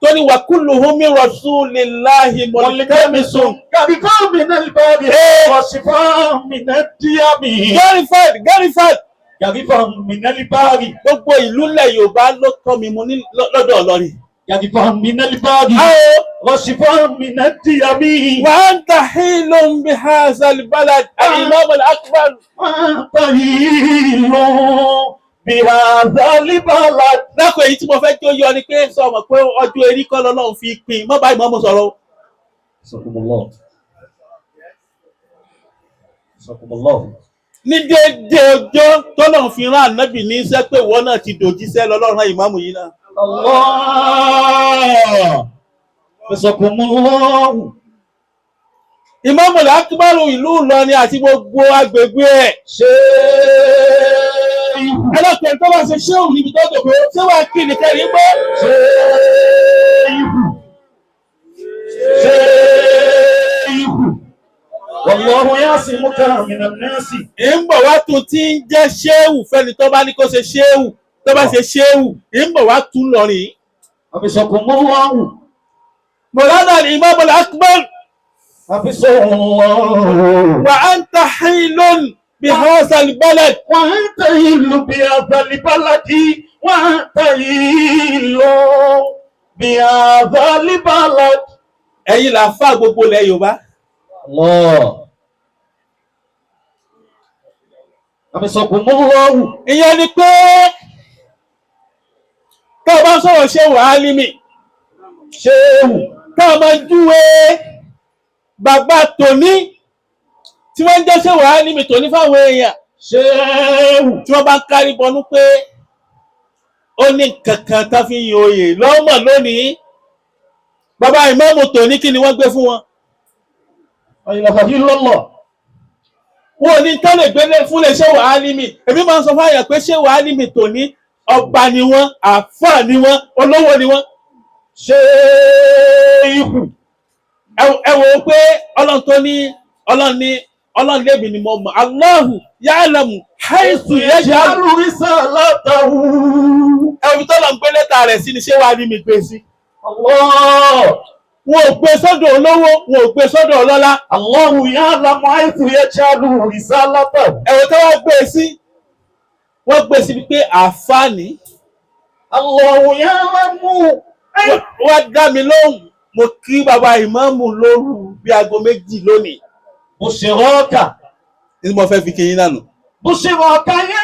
Tó ní wa kulluhum min rasulillahi multamisun. كرفا من الباب إيه. وشفاء من الديم Glorified, glorified. كرفا من الباب Gbogbo ìlú ilẹ̀ Yorùbá ló tọ́ mi mu lọ́dọ̀ Ìlọrin. كرفا من الباب Àwọn وشفاء من الديم wa anta hilun bihadha albalad al-imam al-akbar. وأنت حل بهذا البلد Dákun èyí tí mo fẹ́ kí ó yọ ni pé sọ mọ̀ pé ọjọ́ erí kọ́ lọ́lọ́run fi pín mọ́ báyìí mọ́ mo sọ̀rọ̀ o. حفظكم الله حفظكم الله Ní déédéé ọjọ́ tọ́lọ́run fi rán ànábì ní iṣẹ́ pé ìwọ náà ti dòjíṣẹ́ lọ́lọ́run rán ìmáàmù yìí náà. Allah. Jazakumullahu. Ìmáàmù Akbaru ìlú Ìlọrin àti gbogbo agbègbè ẹ̀. Ṣéhù. Ẹlọ́pẹ̀ẹ́ tó bá ṣe ṣéhù níbi tó dòkó ṣé wàá kí ni kẹrin gbọ́. Ṣéhù. Ṣéhù. Wallahu yasimuka minan nasi. Ń bọ̀ wá tún tí ń jẹ́ ṣéhù fẹ́ni tó bá ní kó ṣe ṣéhù tó bá ṣe ṣéhù ń bọ̀ wá tún lọ́rin. Jazakumullahu. Mọ̀lánà Ìmáàmù Akbar Hafizahullahu. wa anta hilun bi hazal balad. وأنت هل بهذا البلد وأنت هل بهذا البلد Ẹ̀yin là fà gbogbo ilẹ̀ Yorùbá. الله حفظكم الله Ìyẹn ni pé tá a bá ń sọ̀rọ̀ ṣéwù Álímì ṣéwù tá a máa júwe bàbá tòní tí wọ́n ń jẹ́ ṣéwù Álímì tòní fáwọn èèyàn ṣéwù tí wọ́n bá ń kárí bọnú pé ó ní kankan tá fi ń yan oyè lọ́mọ lónìí. Bàbá ìmáàmù tòní kí ni wọ́n gbé fún wọn? La ilaha illallah Wọn ò ní tẹ́lẹ̀ gbélé fún lè ṣéwù Álímì. Èmi máa ń sọ fáyà pé ṣéwù Álímì tòní ọba ni wọ́n, àfáà ni wọ́n, olówó ni wọ́n. ṣéwù Ẹ wò ó pé ọlọ́run tó ní ọlọ́run ní ọlọ́run lébi ni mo mọ̀ Allahu ya'lamu haythu yaj'alu risalatahu ẹ̀rù tó lọ ń gbé lẹ́tà rẹ̀ sí ni ṣé wàá rí mi gbé sí. Allah Wọn ò gbé sọ́dọ̀ olówó, wọn ò gbé sọ́dọ̀ ọlọ́lá. Allahu ya'lamu haythu yaj'alu risalatahu Ẹ̀rù tó wá gbé sí wọ́n gbé sí pé àfáàní Allahu ya'lamu wọ́n dá mi lóhùn mo kí bàbá ìmáàmù lóru bí aago 2 lónìí. Bushraka Ní mo fẹ́ fi kí yín lánàá. Bushraka ya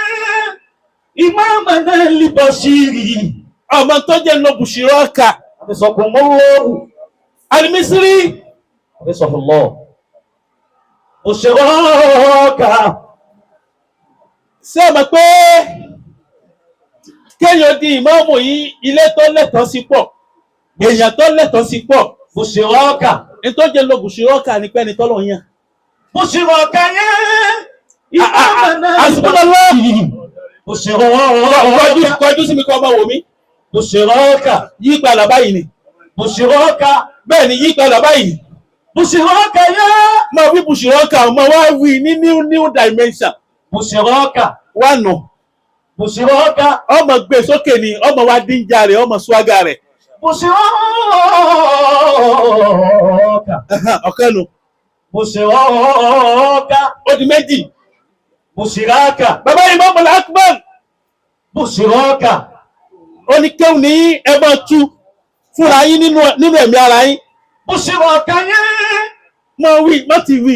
imamana libashiri Ọmọ tó jẹ́ lọ Bushraka Hafizakumullahu Alimisiri Hafizahullah Bushraka ṣé ẹ mọ̀ pé kéèyàn di ìmáàmù yìí ilé tó lẹ́tọ̀ọ́ sí pọ̀ èèyàn tó lẹ́tọ̀ọ́ sí pọ̀ Bushraka ní tó jẹ́ lọ Bushraka ni pẹ́ni tọ́lọ̀ yàn. Bushraka ya imamana Àsìkò-lọ́lọ́. Bushraka Kọjú sí mi kọ́ ọmọ wò mí. Bushraka Yí padà báyìí ni. Bushraka Bẹ́ẹ̀ ni yí padà báyìí. Bushraka ya Máa wí Bushraka máa wá wí ní new new dimension. Bushraka Wà nù. Bushraka Ọmọ gbé sókè ni ọmọ wa díjà rẹ̀ ọmọ swaga rẹ̀. Bushraka Ọ̀kan nu. Bushraka Ó di méjì. Bushraka Bàbá Imamul Akbar Bushraka ó ní kéwù ní ẹ máa tú fúnra yín nínú ẹ̀mí ara yín. Bushraka ya Máa wí má ti wí.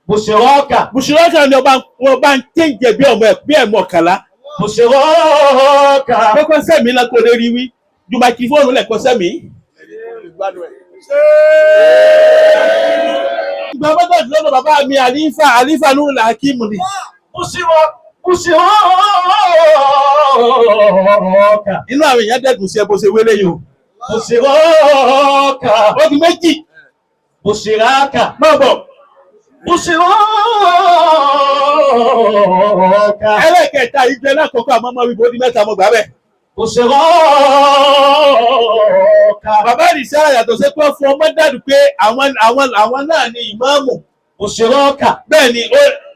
Bushraka Bushraka ni ọba wọn bá ń tẹ̀jẹ̀ bí ọmọ ẹ̀ bí ẹ̀mọ ọ̀kàlá. Bushraka Kọ́kọ́ sẹ́mi náà kò lè rí wí. Ju máikrófóònù lẹ̀ kọ́ sẹ́mi. Ìgbà mọ́tò lọ́dọ̀ bàbá mi Àlífà Àlífà Nurul Hakim ni. Bushraka Inú àwọn èèyàn dẹ̀dùn sí ẹ bó ṣe wélé yìí o. Bushraka Ó di méjì. Bushraka Máa bọ̀. Bushraka Ẹlẹ́kẹ̀ẹ́ta ìjẹ lákòókò àmọ́ ọmọ wíbo di mẹ́ta mo gbà bẹ́ẹ̀. Bushraka Bàbá ìrìnsẹ́ àyàtọ̀ sí pé fún ọmọ dàdú pé àwọn náà ni ìmáàmù. Bushraka Bẹ́ẹ̀ ni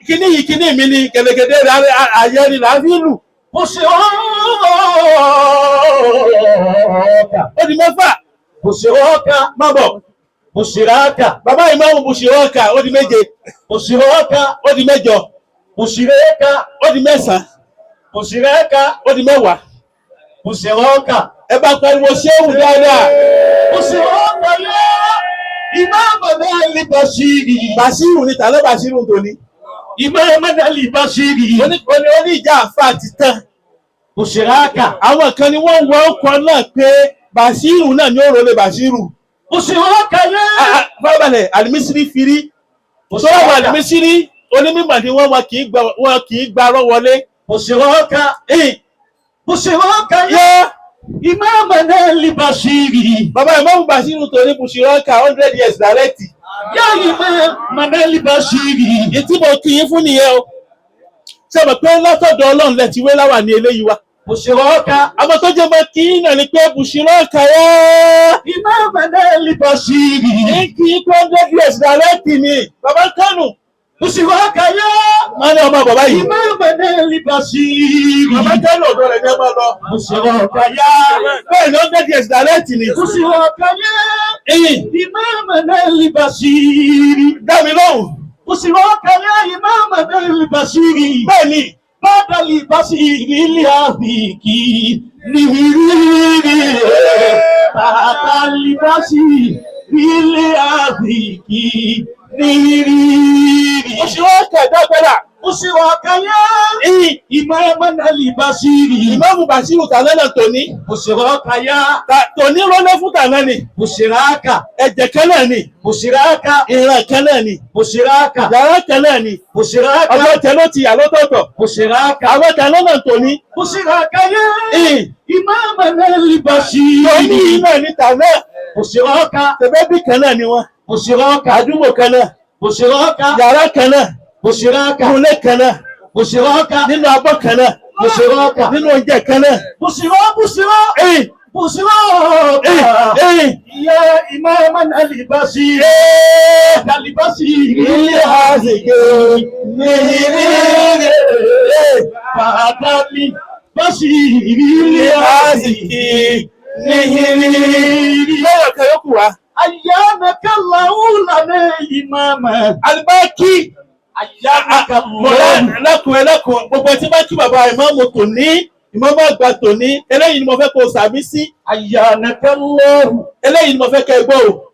kíní yìí kíní mi ni gẹ̀lẹ́gẹ̀dẹ̀ rẹ̀ ayé ni là ń fi lù. Bushraka Ó di mẹ́fà. Bushraka Máa bọ̀. Bushraka Bàbá ìmáàmù Bushraka ó di méje. Bushraka Ó di mẹ́jọ. Bushraka Ó di mẹ́sàn-án. Bushraka Ó di mẹ́wàá. Bushraka Ẹ bá pariwo ṣéwù dáadáa. Bushraka ya imamana libashiri Bàṣírù ni tàlẹ́ Bàṣírù tòní. imamana libashiri Oní ìjà àfa ti tán. Bushraka Àwọn kan ni wọ́n wọ ọkọ̀ náà pé Bàṣírù náà ni ó rọlé Bàṣírù. Bushraka ya Fábàlẹ̀ Àlìmísírí firi. Sọ́wọ́ Àlìmísírí Onímọ̀ ni wọ́n, wọn kì í gbarọ́ wọlé. Bùsùrọ́kà. Bùsùrọ́kà yá. Ìmáàmù náà lè Bashiri. Bàbá Ìmáàmù Bashiru tó ní Bùsùrọ́kà 100 years direct. Yá ìmáàmù náà lè Bashiri. Ìtí mo kì í fún nìyẹn o. Ṣé mo pé látọ̀dọ̀ Ọlọ́run lẹ ti wé láwà ní eléyìí wa? Bùsùrọ́kà. Àmọ́ tó jẹ́ mọ́ kí náà ni pé Bùsùrọ́kà yá. Ìmáàmù náà lè Bashiri. Ní kí í pé 100 years direct ni. Bàbá Kánò. Bùsùrọ́kà yá. Máa ní ọmọ bàbá yìí. Ìmáàmù náà lè Bashiri. Bàbá Kánò ọ̀dọ́ rẹ̀ ní ẹ máa lọ. Bùsùrọ́kà yá. Bẹ́ẹ̀ ni 100 years direct ni. Bùsùrọ́kà yá. Eyín Ìmáàmù náà lè Bashiri. dá mi lóhùn. Bùsùrọ́kà yá. Ìmáàmù náà lè Bashiri. Bẹ́ẹ̀ ni. Bádàlì Bashiri ilé àbíkí ní ìrírí. Bádàlì Bashiri ilé àbíkí ní ìrírí. Bùsùrọ́kà dágbára. Bùsùrọ́kà yá. Eyín Ìmáàmù náà lè Bashiri. Ìmáàmù Bashiru tàná náà tòní. Bùsùrọ́kà yá. Tòní rọ́lẹ́ fún tàná ni. Bùsùrọ́kà. Ẹ̀jẹ̀ kan náà ni. Bùsùrọ́kà. Ìran kan náà ni. Bùsùrọ́kà. Yàrá kan náà ni. Bùsùrọ́kà. Ọjọ́ tẹ ló ti yà lọ́tọ̀ọ̀tọ̀. Bùsùrọ́kà. Àwọn tàná náà tòní. Bùsùrọ́kà yá. Eyín Ìmáàmù náà lè Bashiri. tòní náà ni tàná. Bùsùrọ́kà. Tẹ̀bẹ́bí kan náà ni wọ́n. Bùsùrọ́kà. Àdúgbò kan náà. Bùsùrọ́kà. Yàrá kan náà. Bùsùrọ́kà. Kúnlé kan náà. Bùsùrọ́kà. Nínú abọ́ kan náà. Bùsùrọ́kà. Nínú oúnjẹ kan náà. Bùsùrọ́ bùsùrọ́. Eyín Bùsùrọ́kà. eyín Ìyá ìmáàmù náà lè Bashiri. Lè Bashiri. ilé àṣìkè ní ìrírí. Bàdàlì Bashiri ilé Àṣìkè ní ìrírí. Lọ́yọ̀ kan yókù wá. Ayyanaka Allahu lana ìmáàmù. Alibaki. Ayyanaka Mọ̀lá Allahu. ẹlẹ́kùn ẹlẹ́kùn gbogbo ẹtí bá kí bàbá ìmáàmù tòní ìmáàmù àgbà tòní eléyìí ni mo fẹ́ kó sàmí sí Ayyanaka Allahu. eléyìí ni mo fẹ́ kẹ́ ẹ gbọ́ o.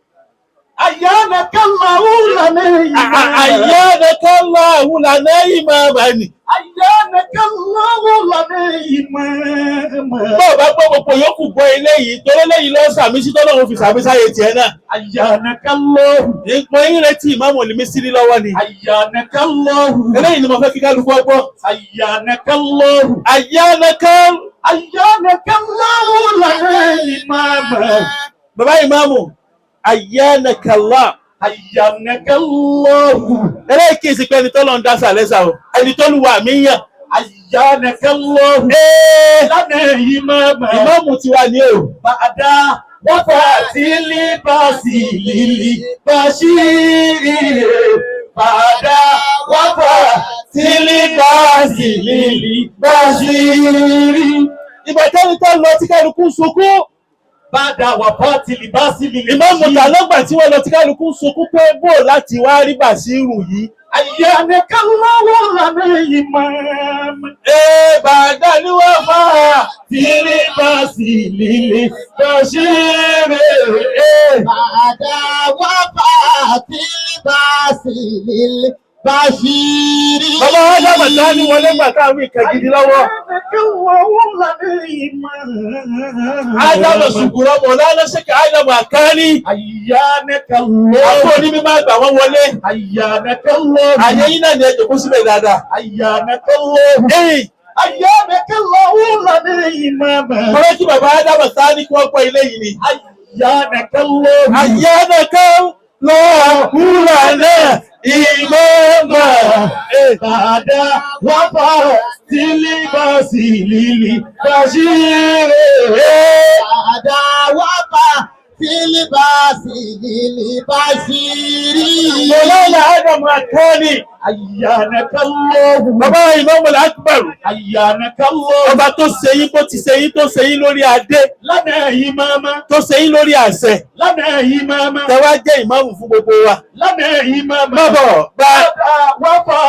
Ayyanaka Allahu lana ìmáàmù. Ayyanaka Allahu lana ìmáàmù ni. Ayyanaka Allahu lana ìmáàmù. Bọ́ọ̀ bá gbọ́ gbogbo yòókù gbọ́ eléyìí torí eléyìí lọ sàmí sí tọ́lọ́run fi sàmí sáyé tiẹ̀ náà. Ayyanaka Allahu. Mo ń retí ìmáàmù Olùmísírì lọ́wọ́ ni. Ayyanaka Allahu. Eléyìí ni mo fẹ́ kí kálukú ọgbọ́. Ayyanaka Allahu. Ayyanaka Ayyanaka Allahu lana ìmáàmù. bàbá ìmáàmù Ayyanaka Allah. Ayyanaka Allahu. Eléyìí kì í sì pé ẹni tọ́lọ́ ń dá sàlẹ́sà o ẹni tó lù wà mí yàn. Ayyanaka Allahu. Ee, Lana ìmáàmù. ìmáàmù tiwa ni o. Bàdá wákàtí líbàsì lílì bàṣírí. Bàdá wákàtí líbàsì lílì bàṣírí. Ìgbà tẹ́ni tó lọ tí kálukú ń sunkún. Bàdá wàfàtí líbàsì lílì Ìmáàmù ta lọ́gbà tí wọ́n lọ tí kálukú ń sunkún pé bò láti wá rí Bàṣírù yìí. Ayyanaka Allahu lana ìmáàmù. Ee, bàdá ni wọ́n fà á. Tí líbàsì lílì bàṣírí. Bàdà wá bá tìlíbàsì lílbàṣírí. Bàbá wa dábàá tá ní wọlé gbà táwọn ìkà gidi lọ́wọ́. Ayyanaka Allahu lana ìmáàmù. Ádámù Sùkúrọ̀ Mọ̀lá Ṣèkà Ádámù Àkárí. Ayyanaka Àpò Allahu. onímọ̀ máa gbà wọ́n wọlé. Ayyanaka Allahu. Àyè yín náà ni ẹ jòkó síbẹ̀ dáadáa. Ayyanaka Allahu. Ee, Ayyanaka Allahu lana ìmáàmù. mo fẹ́ kí bàbá Ádámù sáà ní kí wọ́n gbọ́ ilé yìí ni. Ayyanaka Allahu. Ayyanaka Allahu lana ìmáàmà. Bàdá wàfà tìlíbàsì lílì bàṣírí. Bàdà wá bá tìlíbàsì lílbàṣírí. Mọ̀lá Ádámù Àkárí. Ayyanaka Allahu. Bàbá Ìmáàmù Akbar. Ayyanaka Allahu. Ọba tó ṣe yín bó ti ṣe yín tó ṣe yín lórí adé Lana ìmáàmù. tó ṣe yín lórí àṣẹ. Lana ìmáàmù. Tẹ wá jẹ́ ìmáàmù fún gbogbo wa. Lana ìmáàmù. Bọ́bọ̀ bá Bàdá wàfà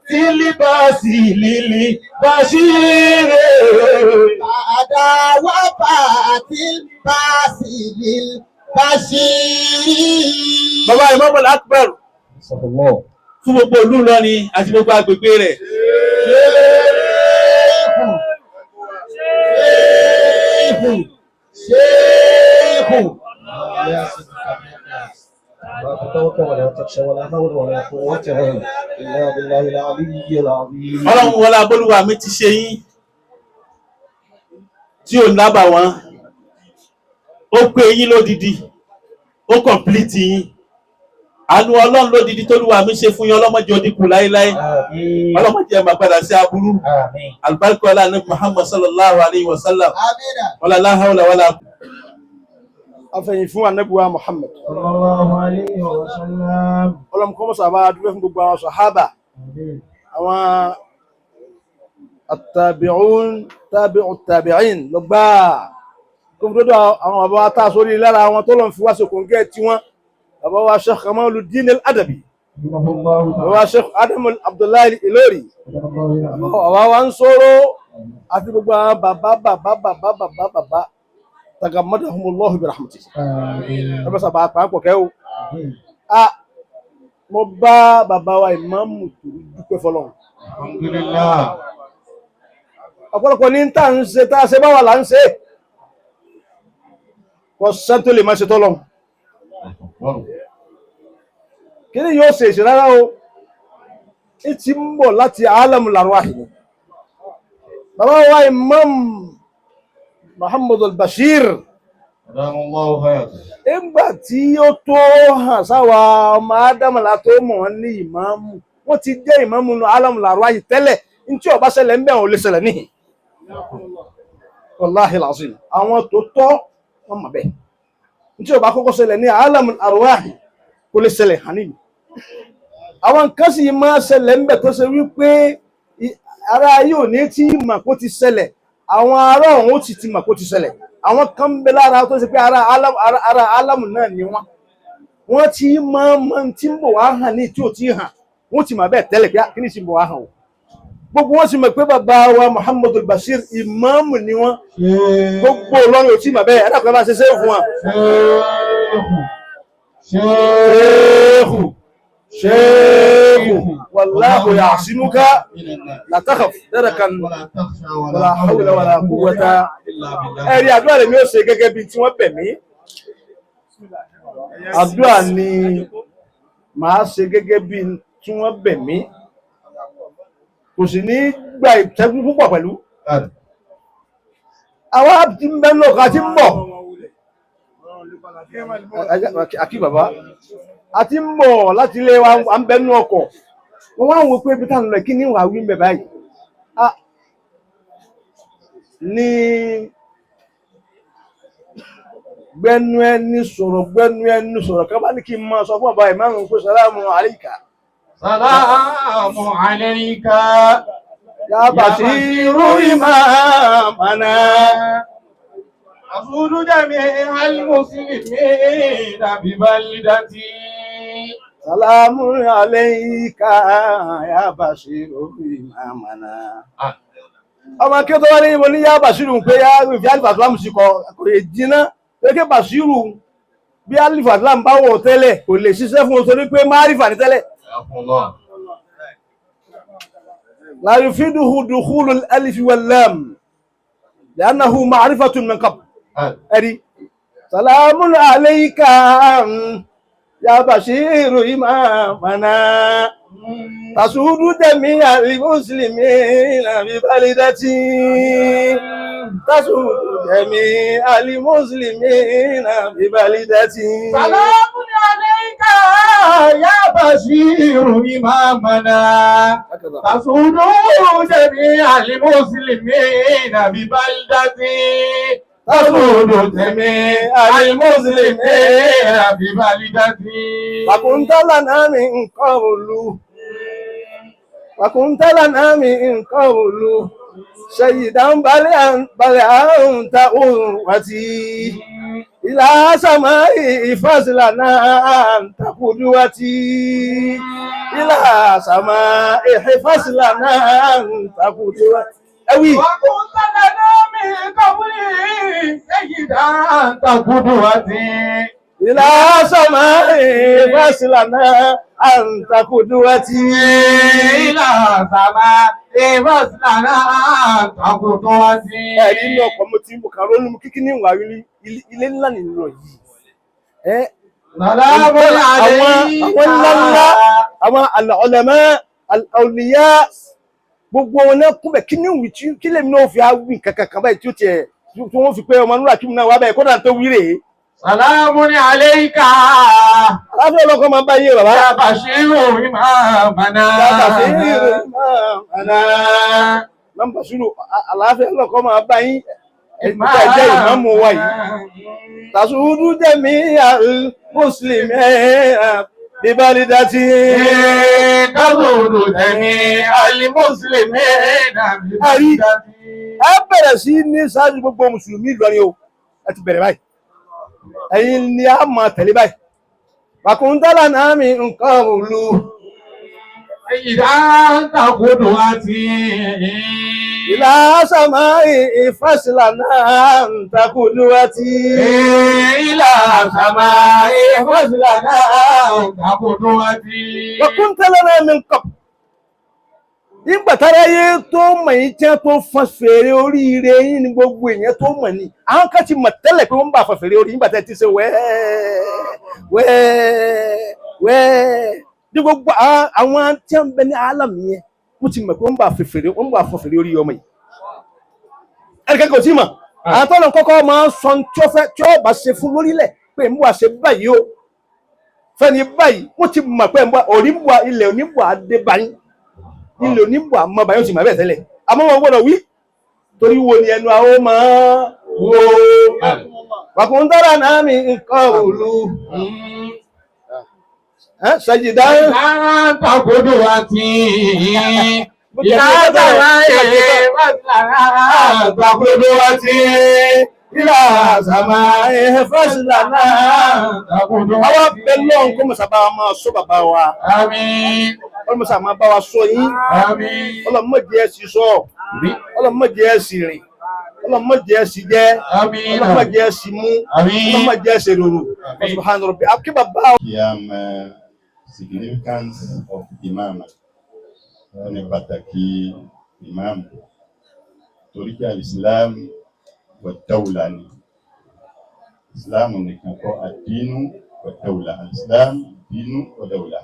tìlíbàsì lílì bàṣírí. Bàdà wá bá tìlíbàsì lílbàṣírí. bàbá Ìmáàmù Akbar fún gbogbo ìlú Ìlọrin àti gbogbo agbègbè rẹ̀. Ṣéèkù. Ṣéèkù. لا تتوكل ولا تخشى ولا حول ولا قوة إلا بالله العلي العظيم. Ọlọ́run wọlé abólúwa mi ti ṣe yín tí ò lábà wọn, ó pé yín lódidi, ó complete yín. Àánú Ọlọ́run lódidi tólúwa mi ṣe fún yín, ọlọ́mọdé òdìkù láéláé. آمين. Ọlọ́mọdé ẹ̀ máa padà sí aburú. آمين. Alùbáríkọ ọlá ní Muhammad sallallahu alayhi wa sallam. آمين. Wala la hawla wala. Afẹ̀yìn fún anabuwa Muhammad. صلى الله عليه وسلم. Ọlọ́run kọ́ mọ́sàbá dúpẹ́ fún gbogbo àwọn sàhábà. آمين. Àwọn àtàbíùn tàbíù tàbíìn lọ gbáà kó fi dọ́dọ̀ àwọn bàbá wa tá a sórí lára àwọn tó lọ́n fi wá sókun gẹ́ tí wọ́n, bàbá wa Sheikh Kamaluddin Al-Adabi, رحمه الله bàbá تعالى. wa Sheikh Adam Abdullahi Ilori, bàbá wa ń sọ̀rọ̀ àti gbogbo àwọn bàbá bàbá bàbá bàbá bàbá tagamadahumullahu bi rahmatihi. آمين. Ẹ bá sábà pàápọ̀ kẹ́ o. آمين. A mo bá bàbá wa ìmáàmù tó dúpẹ́ fọlọ́run. Alhamdulillah. Ọ̀pọ̀lọpọ̀ ní tá ń ṣe tá a ṣe báwa là ń ṣe, kò sẹ́ni tó lè má ṣe tọ́lọ́run. Kí ni yóò ṣe ìṣe rárá o, ní ti ń bọ̀ láti alamu larwahi ni bàbá wa Imam Muhammad al-Bashir. Adamallahu hayatahu. Nígbà tí ó tó hàn sáwa ọmọ ádámàlà tó mọ̀ wọ́n ní ìmáàmù, wọ́n ti jẹ́ ìmáàmù nu alamu larwahi tẹ́lẹ̀. Ní tí ó bá ṣẹlẹ̀ ń bẹ̀ wọn ò lè ṣẹlẹ̀ níhìn. Wàláhì làzim, àwọn tó tọ́ wọn mọ̀ bẹ́ẹ̀. Ní tí ó bá kọ́kọ́ ṣẹlẹ̀ ní alamu arwahi kò lè ṣẹlẹ̀ hàn níhìn. Àwọn nǹkan sì máa ṣẹlẹ̀ ń bẹ̀ tó ṣe wípé ara yóò ní tí mà kó ti ṣẹlẹ̀, àwọn ará ọ̀hún ó sì ti mà kó ti ṣẹlẹ̀. Àwọn kan ń bẹ lára tó ṣe pé ara alamu náà ni wọ́n, wọ́n ti máa mọ tí ń bọ̀ wá hàn ní tí ò tí hàn, wọ́n ti mà bẹ́ẹ̀ tẹ́lẹ̀ pé kí ni sì ń bọ̀ wá hàn o. Gbogbo wọn sì mọ̀ pé bàbá wa Muhammadu Bashir ìmáàmù ni wọ́n. Gbogbo Ìlọrin ò tí mà bẹ́ẹ̀. Ẹ̀dá kan bá ṣe ṣe fún wa. Ṣéèkù ṣéèkù wàláhù ya'simuka la takhaf darakan wala hawla wala quwwata. Ẹ̀rí àdúrà lèmi ó ṣe gẹ́gẹ́ bí tí wọ́n bẹ̀ mí. Àdúrà ni màá ṣe gẹ́gẹ́ bí tí wọ́n bẹ̀ mí, kò sì ní gba ìtẹ́jú púpọ̀ pẹ̀lú. Àwa ti ń bẹ́ lọ́kọ̀ àti ń bọ̀. Àkí bàbá a ti ń bọ̀ láti ilé wa, à ń bẹ nínú ọkọ̀. Wọ́n wá ń wo pé ibi tá à ń lọ, kí ni wàá wí ń bẹ̀ báyìí. Ah, ní gbẹnu ẹni sọ̀rọ̀, gbẹnu ẹni sọ̀rọ̀ ká bá ní kí n máa sọ fún bàbá ìmáàmù pé salamu alayka. Salamu alayka. Ya Basiru imamana. أسود جميع المسلمين ببلدتي. Salamu alayka ya Basiru imamana. Ọmọ kí ó tó wá ní mo ní yá Basiru pé yá ìfi Alif Aslam sí kọ kò lè jiná pé kí Basiru bí Alif Aslam bá wọ̀ tẹ́lẹ̀ kò lè ṣiṣẹ́ fún un torí pé márífà ní tẹ́lẹ̀. La yufiduhu dukhulu al-alif wal-lam li'annahu ma'rifatun min qabl. Ẹ̀rí. Salamun alayka ya Bashiru imamana. Tasudu jami'a al-muslimina bi balidati. Tasudu jami'a al-muslimina bi balidati. سلام عليك يا بشير إمامنا. تسود جميع المسلمين ببلدتي. تسود جميع المسلمين ببلدتي. وكنت لنا من قبل، وكنت لنا من قبل سيدا، بل بل أنت أروتي إلى سماء فضلنا أنت قدوتي إلى سماء فضلنا أنت قدوتي أوي. وكنت لنا من قبل سيدا أنت قدوتي. إلى سماء فضلنا أنت قدوتي. إلى سماء فضلنا أنت قدوتي. Ẹ̀rí inú ọkọ̀ mo ti mú kàn ronú kíkí ní ìwà rí ilé ńlá nìlọ yìí. Ẹ سلام Àwọn عليك ńláńlá, àwọn al-ulama, al-awliya, gbogbo wọn náà kúnbẹ̀. Kí ni ìwì tí kí lèmi náà fi awì kankan kan báyìí tí ó tiẹ̀ tí wọ́n fi pé ọmọ nínú àkímù náà wá báyìí kódà tó wí rèé. سلام عليك Aláfẹ́ ọlọ́kọ́ máa ń bá yé bàbá. يا بشير إمامنا. Nọ́mbà sùúrù, àlàáfíà ọlọ́kọ́ máa bá yín ẹ̀jẹ̀ jẹ́ ìmáàmù wa yìí. Tàṣùdú jẹ́mi mùsùlùmí bíbélì dátì. تزور جميع المسلمين. Àrí ẹ bẹ̀rẹ̀ sí ní ṣáájú gbogbo mùsùlùmí Ìlọrin o, ẹ ti bẹ̀rẹ̀ báyìí. Ẹ̀yin ni a máa tẹ̀lé báyìí. Bàkúntàlà náà mi nǹkan òlu. إذا أنت قدوتي Ìlà sàmà ìfàsílà náà ń takùdú àti. إلى سماء فضلنا أنت قدوتي. Bàkúntàlà náà mi nǹkan. Nígbà tára yé tó mọ̀ yín tí wọ́n tó fọn fèrè oríire yín ni gbogbo èèyàn tó mọ̀ ni. Àwọn kan ti mọ̀ tẹ́lẹ̀ pé wọ́n ń bá fọn fèrè orí nígbà tẹ́ ti ṣe wẹ́ẹ́ wẹ́ẹ́ wẹ́ẹ́. Ní gbogbo àwọn tí wọ́n ń bẹ ní alam yẹn, wọ́n ti mọ̀ pé wọ́n ń bá fọn fèrè, wọ́n ń bá fọn fèrè orí ọmọ yìí. Ẹnìkan kò tí mọ̀. Àwọn tọ́lọ̀ kọ́kọ́ máa ń sọ tí ó fẹ́ tí ó bá ṣe fún lórílẹ̀ pé ń bọ̀ ṣe báyìí o. Fẹ́ni báyìí, wọ́n ti mọ̀ pé ń bọ̀ òní ń bọ̀ ilẹ̀ òní ń bọ̀ adé báyìí, ilé oníbò àmọ́ báyọ̀ sì máa bẹ̀ tẹ́lẹ̀, àmọ́ wọn gbọ́dọ̀ wí torí wo ni ẹnu àwọn máa wo wàkúntàrà náà mi nǹkan òlu ṣàjìdá. إذا أنت قدوتي إلى سماء فضلنا أنت قدوتي إلى سماء fásilà náà أنت قدوتي. Àwa bẹ lọ́hùn kó mọ̀sá bá wa máa sọ bàbá wa. آمين. Ọlọ́mọsá máa bá wa sọ yín. آمين. Ọlọ́mọdé ẹ̀ sì sọ, ọlọ́mọdé ẹ̀ sì rìn, ọlọ́mọdé ẹ̀ sì jẹ́, آمين. ọlọ́mọdé ẹ̀ sì mú, آمين. ọlọ́mọdé ẹ̀ sì rorò. Subhana rabbi akí bàbá. Kí a mọ significance of imam, ní pàtàkì imam, torí pé al-Islam wa dawla ni. Islam nìkan kọ́, ad-dinu wa dawla, al-Islam dinu wa dawla.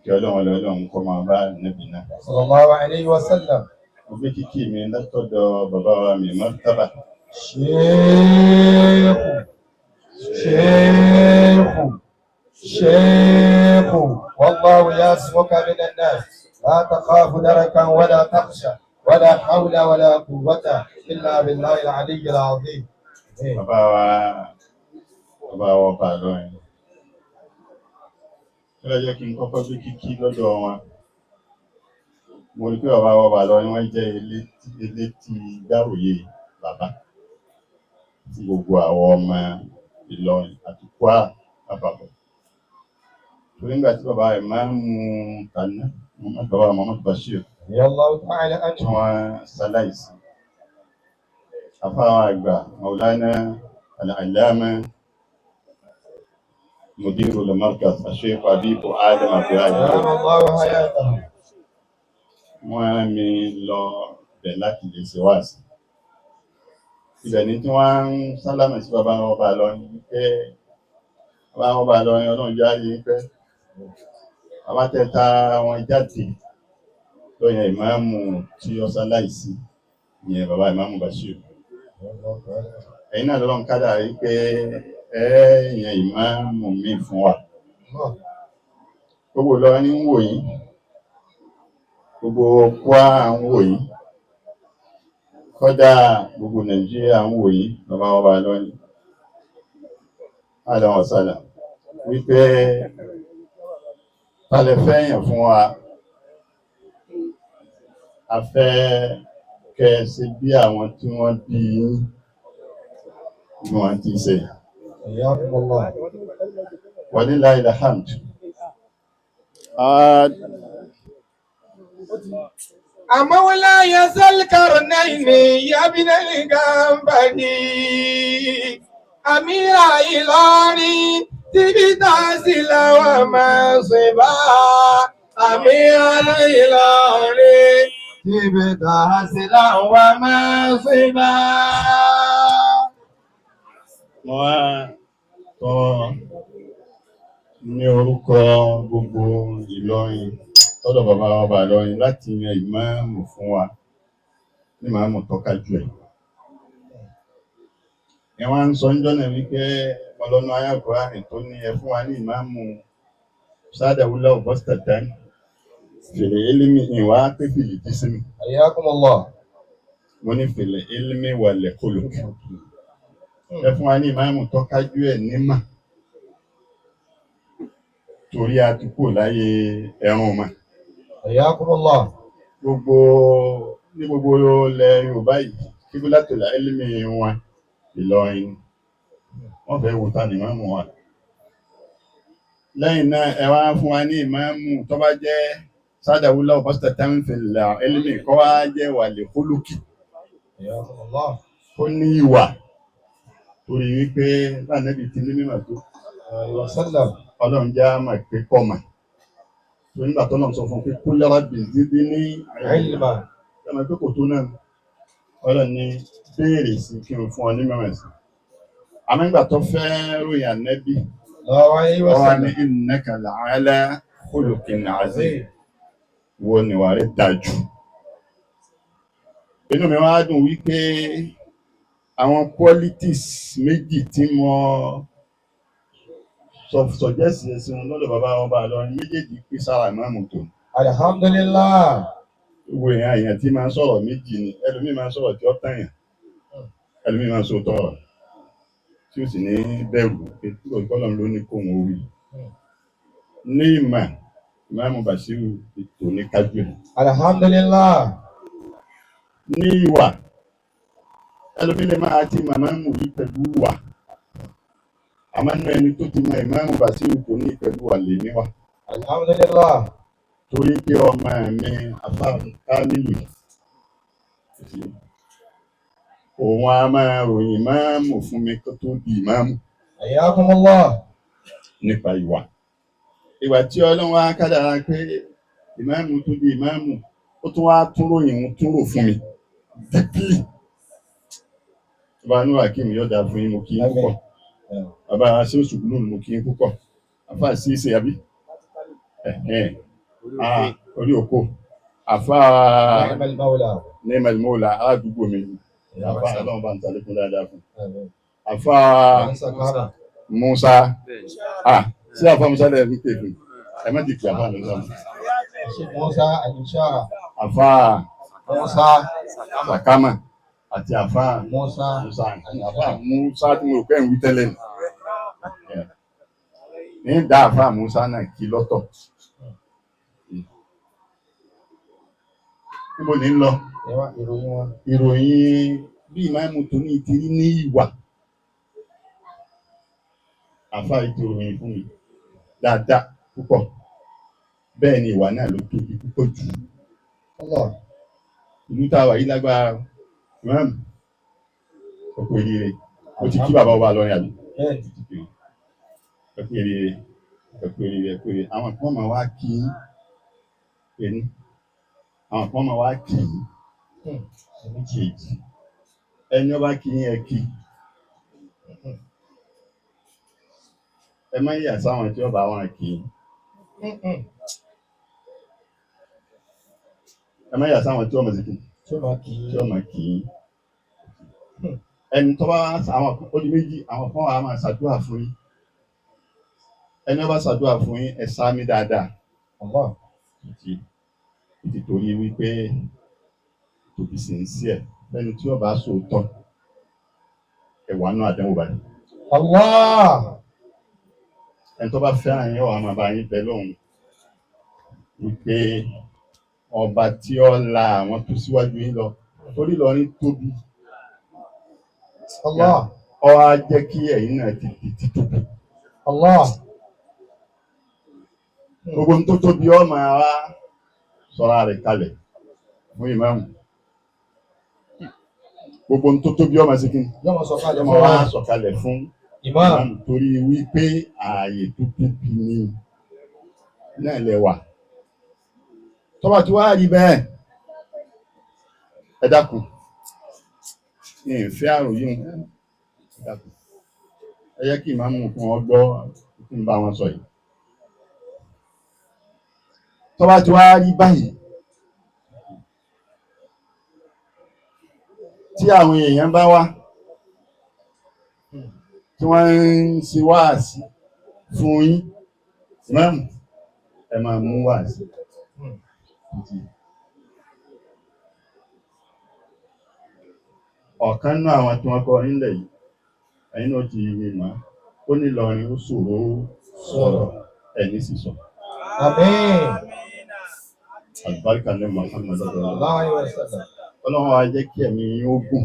Kí ọlọ́run ọlọ́run kọ́ máa bá nàbì náà. صلى الله عليه وسلم. Mo gbé kíkí mi látọ̀dọ̀ bàbá wa mi martaba. شيخ شيخ شيخ، والله يعصمك من الناس، لا تخاف دركا ولا تخشى، ولا حول ولا قوة إلا بالله العلي العظيم. Bàbá wa, bàbá wa ọba Ìlọrin, kí ló jẹ́ kí n kọ́kọ́ gbé kíkí lọ́dọ̀ wọn? Mo rí pé bàbá wa ọba Ìlọrin, wọ́n jẹ́ elétí gbàròyé bàbá tí gbogbo àwọn ọmọ Ìlọrin àti Kwara lápapọ̀, torí nígbà tí bàbá rẹ̀ máa ń mú tàná, bàbá Muhammad Bashir, رضي الله تعالى tí عنه. wọ́n ṣaláìsí, àfáà àgbà Maulana al-Allama Mudirul Markaz Sheikh Habibu Adam Abdullahi, أدام الله حياته. wọ́n rán mi lọ bẹ̀ láti lè ṣe wáàsí. Ibẹ̀ ni tí wọ́n ń sálámà sí bàbá ọba Ìlọrin pé bàbá ọba Ìlọrin, ọlọ́run jẹ́ ààyè pé bàbá tẹ́ta wọn jáde lọ́yẹ̀ ìmáàmù tí ó ṣaláìsí, ìyẹn bàbá ìmáàmù Bashir, ẹ̀yin náà lọ́lọ́run kádà rí pé ẹ̀yìn ìmáàmù mi fún wa. Gbogbo Ìlọrin ń wò yín, gbogbo Kwara ń wò yín, kódà gbogbo Nàìjíríà ń wò yín. Bàbá ọba Ìlọrin, àlọ́ ọ̀sálà wípé talẹ̀ fẹ́yàn fún wa, a fẹ́ kẹ́ ẹ ṣe bí àwọn tí wọ́n bí yín bí wọ́n ti ṣe. حياكم الله. Walillahi alhamd. مولاي ذا القرنين يا ابن الجنبري أمير إيلاني تبتاسل ومنصبا أمير إيلاني تبتاسل ومنصبا. Mo wá Tọ́ ní orúkọ gbogbo Ìlọrin tọ́dọ̀ bàbá ọba Ìlọrin láti yan ìmáàmù fún wa ní ìmáàmù tọ́ka jù ẹ̀. Ẹ wá ń sọ níjọ́ náà wípé ọlọ́nu ayákùránì tó ní ẹ fún wa ní ìmáàmù sádàwúlà ọ̀bọ́sítàtàn fèlè élímì ìwà pé fìlì jí sí mi. Hayyakumullah. Mo ní fèlè élímì wà lẹ́kọ̀lù. Ẹ fún wa ní ìmáàmù tọ́kájú ẹ̀ nímà torí a ti kúrò láyé ẹ̀rùn mà. Hayyakumullah. Gbogbo ní gbogbo ilẹ̀ Yorùbá yìí kíbúlátò élímì wọn Ìlọrin wọ́n fẹ́ wo ta ni ìmáàmù wa. Lẹ́yìn náà ẹ wá fún wa ní ìmáàmù tó bá jẹ́ sádàwúlà ọ̀bọ́sítàtàn fèlè élímì kọ́ wá jẹ́ wàlẹ̀ kólókì. Hayyakumullah. Ó ní ìwà torí wípé lánàbì ti ní mímọ̀ tó Alayhi wa sallam. Ọlọ́run já mà pé kọ́ mà tó nígbà tó náà sọ fún pé kó yára bì dídí ní Ilma. Ọmọ pé kò tó náà Ọlọ́run ní béèrè sí kí n fún ọ ní mímọ̀ sí. Àmọ́ nígbà tó fẹ́ ròyìn ànẹ́bì Sallallahu alayhi wa ọwọ́ sallam. ní innaka la'ala khuluqin azim wo níwà rẹ̀ dájú. Inú mi wá dùn wípé àwọn qualities méjì tí mo suggest ẹ̀sìn lọ́dọ̀ bàbá ọba Ìlọrin méjèèjì pín sára ìmáàmù tó. Alhamdulillah. Gbogbo èèyàn èèyàn tí máa ń sọ̀rọ̀ méjì ni ẹlòmíì máa ń sọ̀rọ̀ tí ó tàyàn ẹlòmíì máa ń sọ tọ̀rọ̀ tí ó sì ní bẹ̀rù pé kọ́lọ́n ló ní kóhun ó wí. Ní ìmọ̀ ìmáàmù Bàṣírù ètò ní kájú ẹ̀. Alhamdulillah. Ní ìwà ẹlòmíì lè máa ti màmá mú wí pẹ̀lú wà àmọ́ nínú ẹni tó ti mọ ìmáàmù Bàṣírù tó ní pẹ̀lú wà lè níwà. Alhamdulillah. Torí pé ọmọ mi àfa Kamilu òun a máa ròyìn ìmáàmù fún mi kó tó di ìmáàmù. Hayyakumullah. Nípa ìwà ìwà tí Ọlọ́run wá kádàrá pé ìmáàmù tó di ìmáàmù ó tún wá tún ròyìn òun tún rò fún mi deeply. Bàbá Nura Akeem yóò dáa fún yín, mo kí yín púpọ̀. Bàbá ṣé Sùkúlù mo kí yín púpọ̀. Àfa ṣíṣe àbí orí òkò àfa Ni'mal mawla. Ni'mal mawla aládùúgbò mi àfa Ọlọ́run bá ń talékún dáadáa fún àfa Musa sí àfa Musa lẹ́yìn fi pè fún ẹ má ti kí àfa Musa. Musa al-Ishara. Àfa Musa Sakama àti àfa Musa Musa àfa Musa tí mo rò pé ń wí tẹ́lẹ̀ ní dá àfa Musa náà kí lọ́tọ̀. Níbo ni ń lọ? Ìròyìn wọn. Ìròyìn bí ìmáàmù tó ní ìtìrí ní ìwà. Àfa ètò ìròyìn fún mi dáadáa púpọ̀. Bẹ́ẹ̀ ni ìwà náà ló tóbi púpọ̀ jù. Ìlú tá a wà yìí lágbára ìmáàmù. Ẹ kú oríire. Mo ti kí bàbá ọba lọrin àbí? Ẹ kú oríire. Ẹ kú oríire. Ẹ kú oríire. Àwọn kan máa wá kí ẹni. Àwọn kan máa wá kí méjèèjì. Ẹni ọba kí yín ẹ kí. Ẹ má yà sáwọn tí ọba wọn kì í. Ẹ má yà sáwọn tí ọmọ sí kí. Tí ọmọ kì í. Ẹni tó bá àwọn ó di méjì àwọn kan wà á máa ṣàdúrà fún yín. Ẹni ọba ṣàdúrà fún yín ẹ sáámi dáadáa. Ti torí wípé tòbí sì ń sí ẹ lẹ́ni tí ọba sòótọ́ ẹwà náà àdánwò báyìí. Allah. Ẹni tó bá fẹ́ràn yín wàá máa bá yín bẹ lóhùn wípé ọba tí ó la àwọn tó síwájú yín lọ torí Ìlọrin tóbi. Allah. Ó wá jẹ́ kí ẹ̀yin náà ti di títóbi. Allah. Gbogbo ohun tó tóbi ó máa wá sọra rẹ̀ kalẹ̀ fún ìmáàmù. Gbogbo ohun tó tóbi ó máa ṣe kí ni? Yóò máa sọ̀kalẹ̀ Yóò fún máa wá sọ̀kalẹ̀ fún ìmáàmù. Torí wípé ààyè tó tóbi ni náà lẹ wà. Tó bá ti wá rí bẹ́ẹ̀, ẹ dákun, mi ì fẹ́ àròyé wọn. Ẹ dákun. Ẹ yẹ kí ìmáàmù fún wọn gbọ́ kí n bá wọn sọ yìí. Tó bá ti wá rí báyìí, tí àwọn èèyàn bá wá tí wọ́n ń ṣe wáàsí fún yín, ìmáàmù, ẹ máa mú wáàsí. Ọ̀kan nínú àwọn tí wọ́n kọ nílẹ̀ yìí, ẹ̀yin náà ti rí mọ́, ó ní Ìlọrin ó ṣòro sọ̀rọ̀ ẹni sì sọ. Àmín. Àlùbáríkà ní Muhammad Sallallahu alaihi wasallam. Ọlọ́run á jẹ́ kí ẹ̀mí yín ó gùn.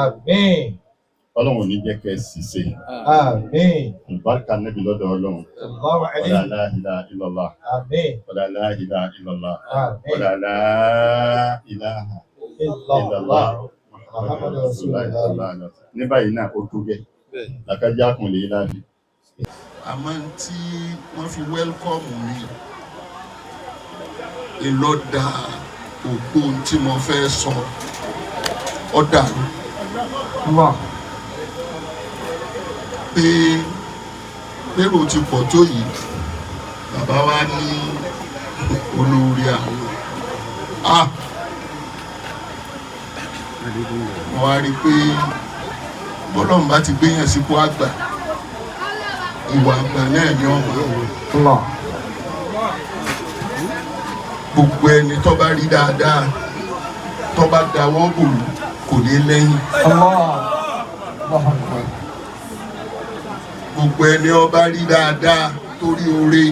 Àmín. Ọlọ́run ò ní jẹ́ kẹ́ ẹ ṣìṣe. Àmín. Àlùbáríkà níbi lọ́dọ̀ Ọlọ́run. Sallallahu alaihi. Wala la ilaha illallah. Àmín. Wala la ilaha illallah. Àmín. Wala la ilaha illallah. Muhammadu Rasulullah. Sallallahu alaihi wasallam. Ní báyìí náà ó tó gẹ́. Làkájá kùn lè láàbí. Àmọ́ tí wọ́n fi wẹ́lkọ̀mù mi ìlọ́dà òpó tí mo fẹ́ sọ ọ̀dà pé pérò ti pọ̀ tó yìí, bàbá wa ní olórí àwọn a mo wá rí i pé bọ́lọ́run bá ti gbéyàn sípò àgbà, ìwà àgbà náà ni ọmọ gbogbo ẹni tó bá rí dáadáa tó bá dáwọ́ bò kò ní lẹ́yìn. Gbogbo ẹni ó bá rí dáadáa torí oore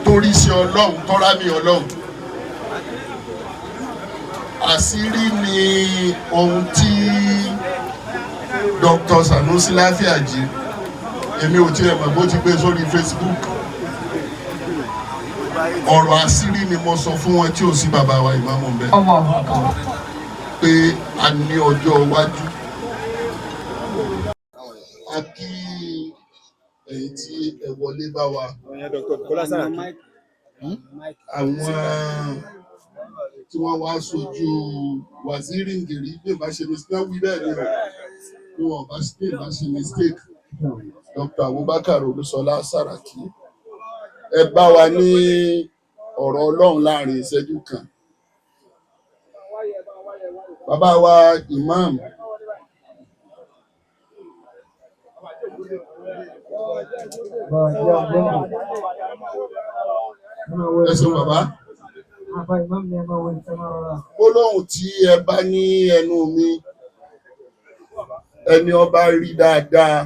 torí sí Ọlọ́run tọ́ra mi Ọlọ́run. Àṣírí ni ohun tí Dr. Sanusi Láfíàjì, èmi ò tiẹ̀ mọ̀ bó ti gbé sórí Facebook. Ọ̀rọ̀ àṣírí ni mo sọ fún wọn tí ò sí bàbá wa ìmáàmù bẹ́ẹ̀ pé a ní ọjọ́ iwájú. A kí ẹ̀yin tí ẹ wọlé bá wa, àwọn tí wọ́n wá sojú Waziri Ngiri, bí ìbá ṣe mistake wí bẹ́ẹ̀ ni o, bí wọ́n bá bí ìbá ṣe mistake, Dr. Abubakar Olúṣọlá Sàràkí, ẹ bá wa ní ọ̀rọ̀ Ọlọ́run láàrin ìṣẹ́jú kan. Bàbá wa Imam, ẹ ṣeun bàbá. Gbólóhùn tí ẹ bá ní ẹnu mi, ẹni ọba rí dáadáa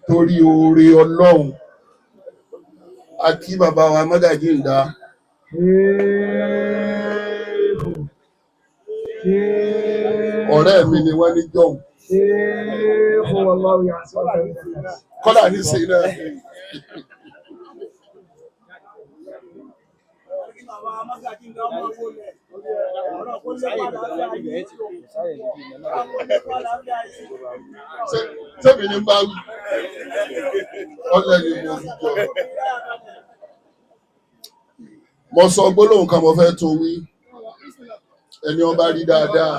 torí oore Ọlọ́run, a kí bàbá wa Mọ́gàjí Ǹda. Ọ̀rẹ́ mi ni wọ́n ní jọ̀hún. Kọ́lá ní sí náà. Sẹ́mi ní bá wí, ọ̀lẹ́ ni mo fi jọ. Mo sọ gbólóhùn kan, mo fẹ́ tún wí. Ẹni ọba rí dáadáa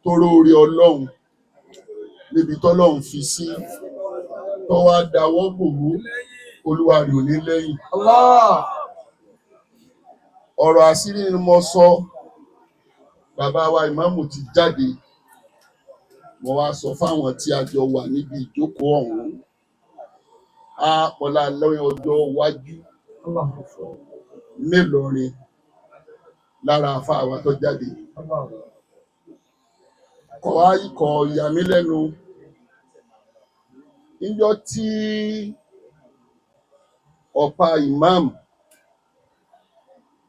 tóró orí Ọlọ́run níbi tọ́lọ́run fi sí tó wá dáwọ́ bò ó, olúwa rẹ̀ ò ní lẹ́yìn. Ọ̀rọ̀ àṣírí ni mo sọ, bàbá wa ìmáàmù ti jáde. Mo wá sọ fáwọn tí a jọ wà níbi ìjókòó ọ̀hún. A ọ̀la lọ́yìn ọjọ́ iwájú nílọrin lára àfa àwa tó jáde. Kọ̀ wá ikọ̀ ìyà mí lẹ́nu. Níjọ́ tí ọ̀pá ìmáàmù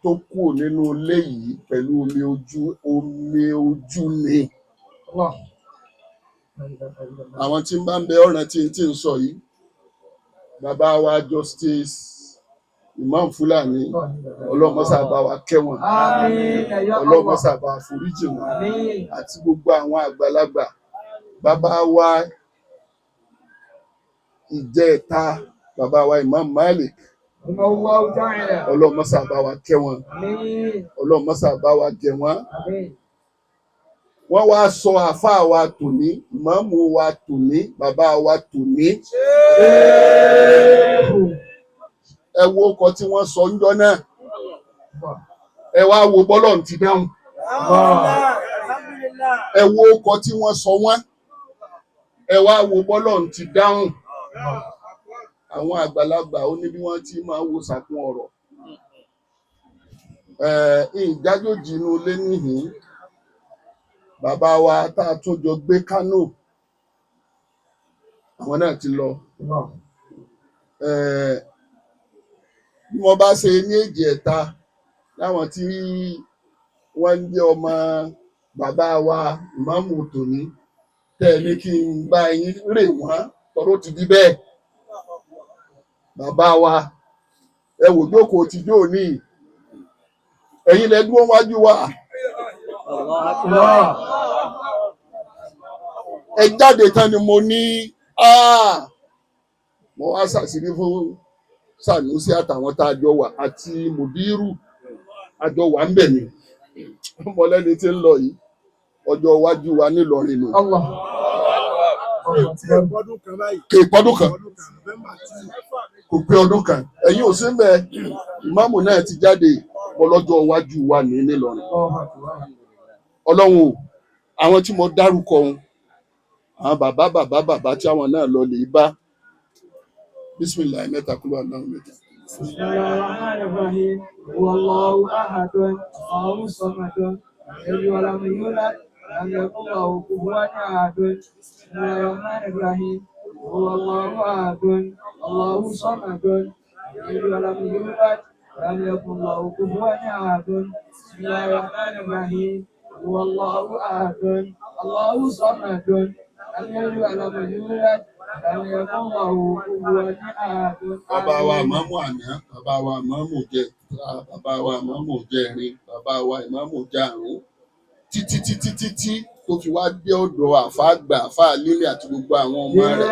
tó kúrò nínú ilé yìí pẹ̀lú omi ojú, omi ojú ni. Àwọn tí ń bá ń bẹ ọ̀ràn tí ń sọ yìí, bàbá wa Justice Imam Fulani, ọlọ́mọ́sà bá wa kẹ́ wọn, ọlọ́mọ́sà bá wa foríjì wọn, àti gbogbo àwọn àgbàlagbà. Bàbá wa ìjẹta, bàbá wa Imam Malik, ọlọ́mọ́sà bá wa kẹ́ wọn, ọlọ́mọ́sà bá wa gẹ̀ wọ́n. Wọ́n wá sọ àáfàá wa tòní, ìmáàmù wa tòní, bàbá wa tòní. Ẹ wo ọkọ̀ tí wọ́n sọ ńjọ́ náà. Ẹ wá wo bọ́lọ̀ ti dáhùn. Ẹ wo ọkọ̀ tí wọ́n sọ wọ́n. Ẹ wá wo bọ́lọ̀ ti dáhùn. Àwọn àgbàlagbà ó ní bí wọ́n ti máa wo sàkún ọ̀rọ̀. Ìjájòjì inú ilé níhìn-ín. Bàbá wa tá a tún jọ gbé Kánò, àwọn náà ti lọ. Bí wọ́n bá ṣe ní èjì ẹ̀ta láwọn tí wọ́n ń jẹ́ ọmọ bàbá wa ìmáàmù tòní tẹ́ ẹ ní kí n bá yín rè wọ́n tọ́rọ́ ti di bẹ́ẹ̀. Bàbá wa, ẹ wò jókòó ti jó ní, ẹ̀yin lẹ dúró wájú wa. Ẹ jáde tán ni mo ní, mo wá ṣàṣírí fún Sànúsí àtàwọn tá a jọ wà àti Mùdírù àjọ wà ń bẹ̀ ni. Mọ̀lẹ́ni tí ń lọ yìí, ọjọ́ iwájú wa nílọrin nù. Kè pọ́dún kan, kò pé ọdún kan, ẹ̀yin ò sí ń bẹ̀, ìmáàmù náà ti jáde mọ́ lọ́jọ́ iwájú wa ní nílọrin. Ọlọ́run o, àwọn tí mo dárúkọ wọn, àwọn bàbá bàbá bàbá tí àwọn náà lọ lè bá. Bísímìláì mẹ́ta kúló aláwọ̀ mẹ́ta. Bismillahirrahmanirrahim. Huwallahu ahadun, Allahu samadun, lam yalid wa lam yulad, wa lam yakul lahu kufuwan ahadun. Bismillahirrahmanirrahim. Huwallahu ahadun, Allahu samadun, lam yalid wa lam yulad, wa lam yakul lahu kufuwan ahadun. Bismillahirrahmanirrahim. Huwallahu ahadun, Allahu samadun, lam yalid wa lam yulad, wa lam yakul lahu kufuwan ahadun. Bàbá wa ìmáàmù àná, bàbá wa ìmáàmù jẹ, bàbá wa ìmáàmù jẹrin, bàbá wa ìmáàmù jàrún, títí títí títí tó fi wá dé ọ̀dọ̀ àfáà àgbà, àfáà lílé àti gbogbo àwọn ọmọ rẹ̀.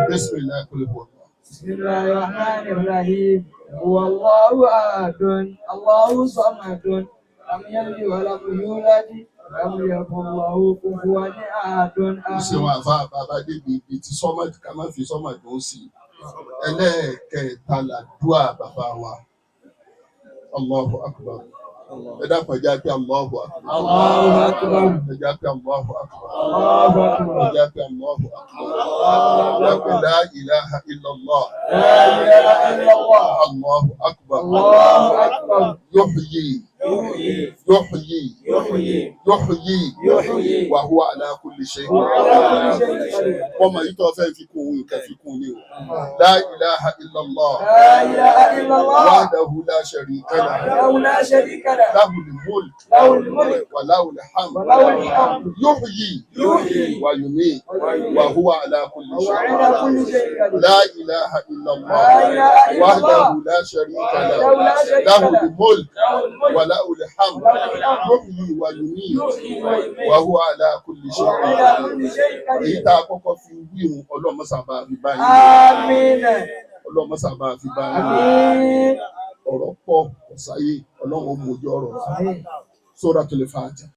Bísímìláì kúlẹ̀kùn ọ̀gbọ̀n. Bismillahirrahmanirrahim. Huwallahu ahadun, Allahu samadun, lam yalid wa lam yulad, wa lam yakul lahu kufuwan ahadun. Ó ṣeun àfáà bàbá débi ibi tí sọ́mọ̀ ká má fi sọ́mọ̀ dùn sí. Ẹlẹ́ẹ̀kẹta làdúà bàbá wa. Allahu akbar. Ẹ dákun ẹ jẹ́ pé Allahu akbar. Allahu akbar. Ẹ jẹ́ pé Allahu akbar. Allahu akbar. Ẹ jẹ́ pé Allahu akbar. Ẹ jẹ́ pé la ilaha illallah. La ilaha illallah. Allahu akbar. Allahu akbar. Yuhyi. Yuhyi. Yuhyi. Yuhyi. Wa huwa ala kulli shay'in. Wa ala kulli shay'in qadir. Ọmọ yìí tó fẹ́ fi kún òun nǹkan fi kún ni o. La ilaha illallah. La ilaha illallah. Wahdahu la sharika lah. Wahdahu la sharika lah. Lahul mulk. Lahul mulk. Wa lahul hamd. Wa lahul hamd. Yuhyi. Yuhyi. Wa yumiit. Wa huwa ala kulli Wa shay'in ala kulli shay'in qadir. La ilaha illallah. La ilaha illallah. Wahdahu la sharika lah. Wahdahu la sharika lah. Lahul mulk. Lahul mulk. Wa lahul hamd. Wa lahul hamd. Yuhyi wa yumiit. Yuhyi wa yumiit. Wa huwa ala kulli Wa shay'in ala kulli shay'in qadir. Èyí tá a kọ́kọ́ fi wíhun ọlọ́mọ́sàbá fi báyìí. Àmín. Ọlọ́mọ́sàbá fi báyìí. Àmín. Ọ̀rọ̀ pọ̀ ọ̀sáyé ọlọ́run ó mójú ọ̀rọ̀. Suratul Fatiha.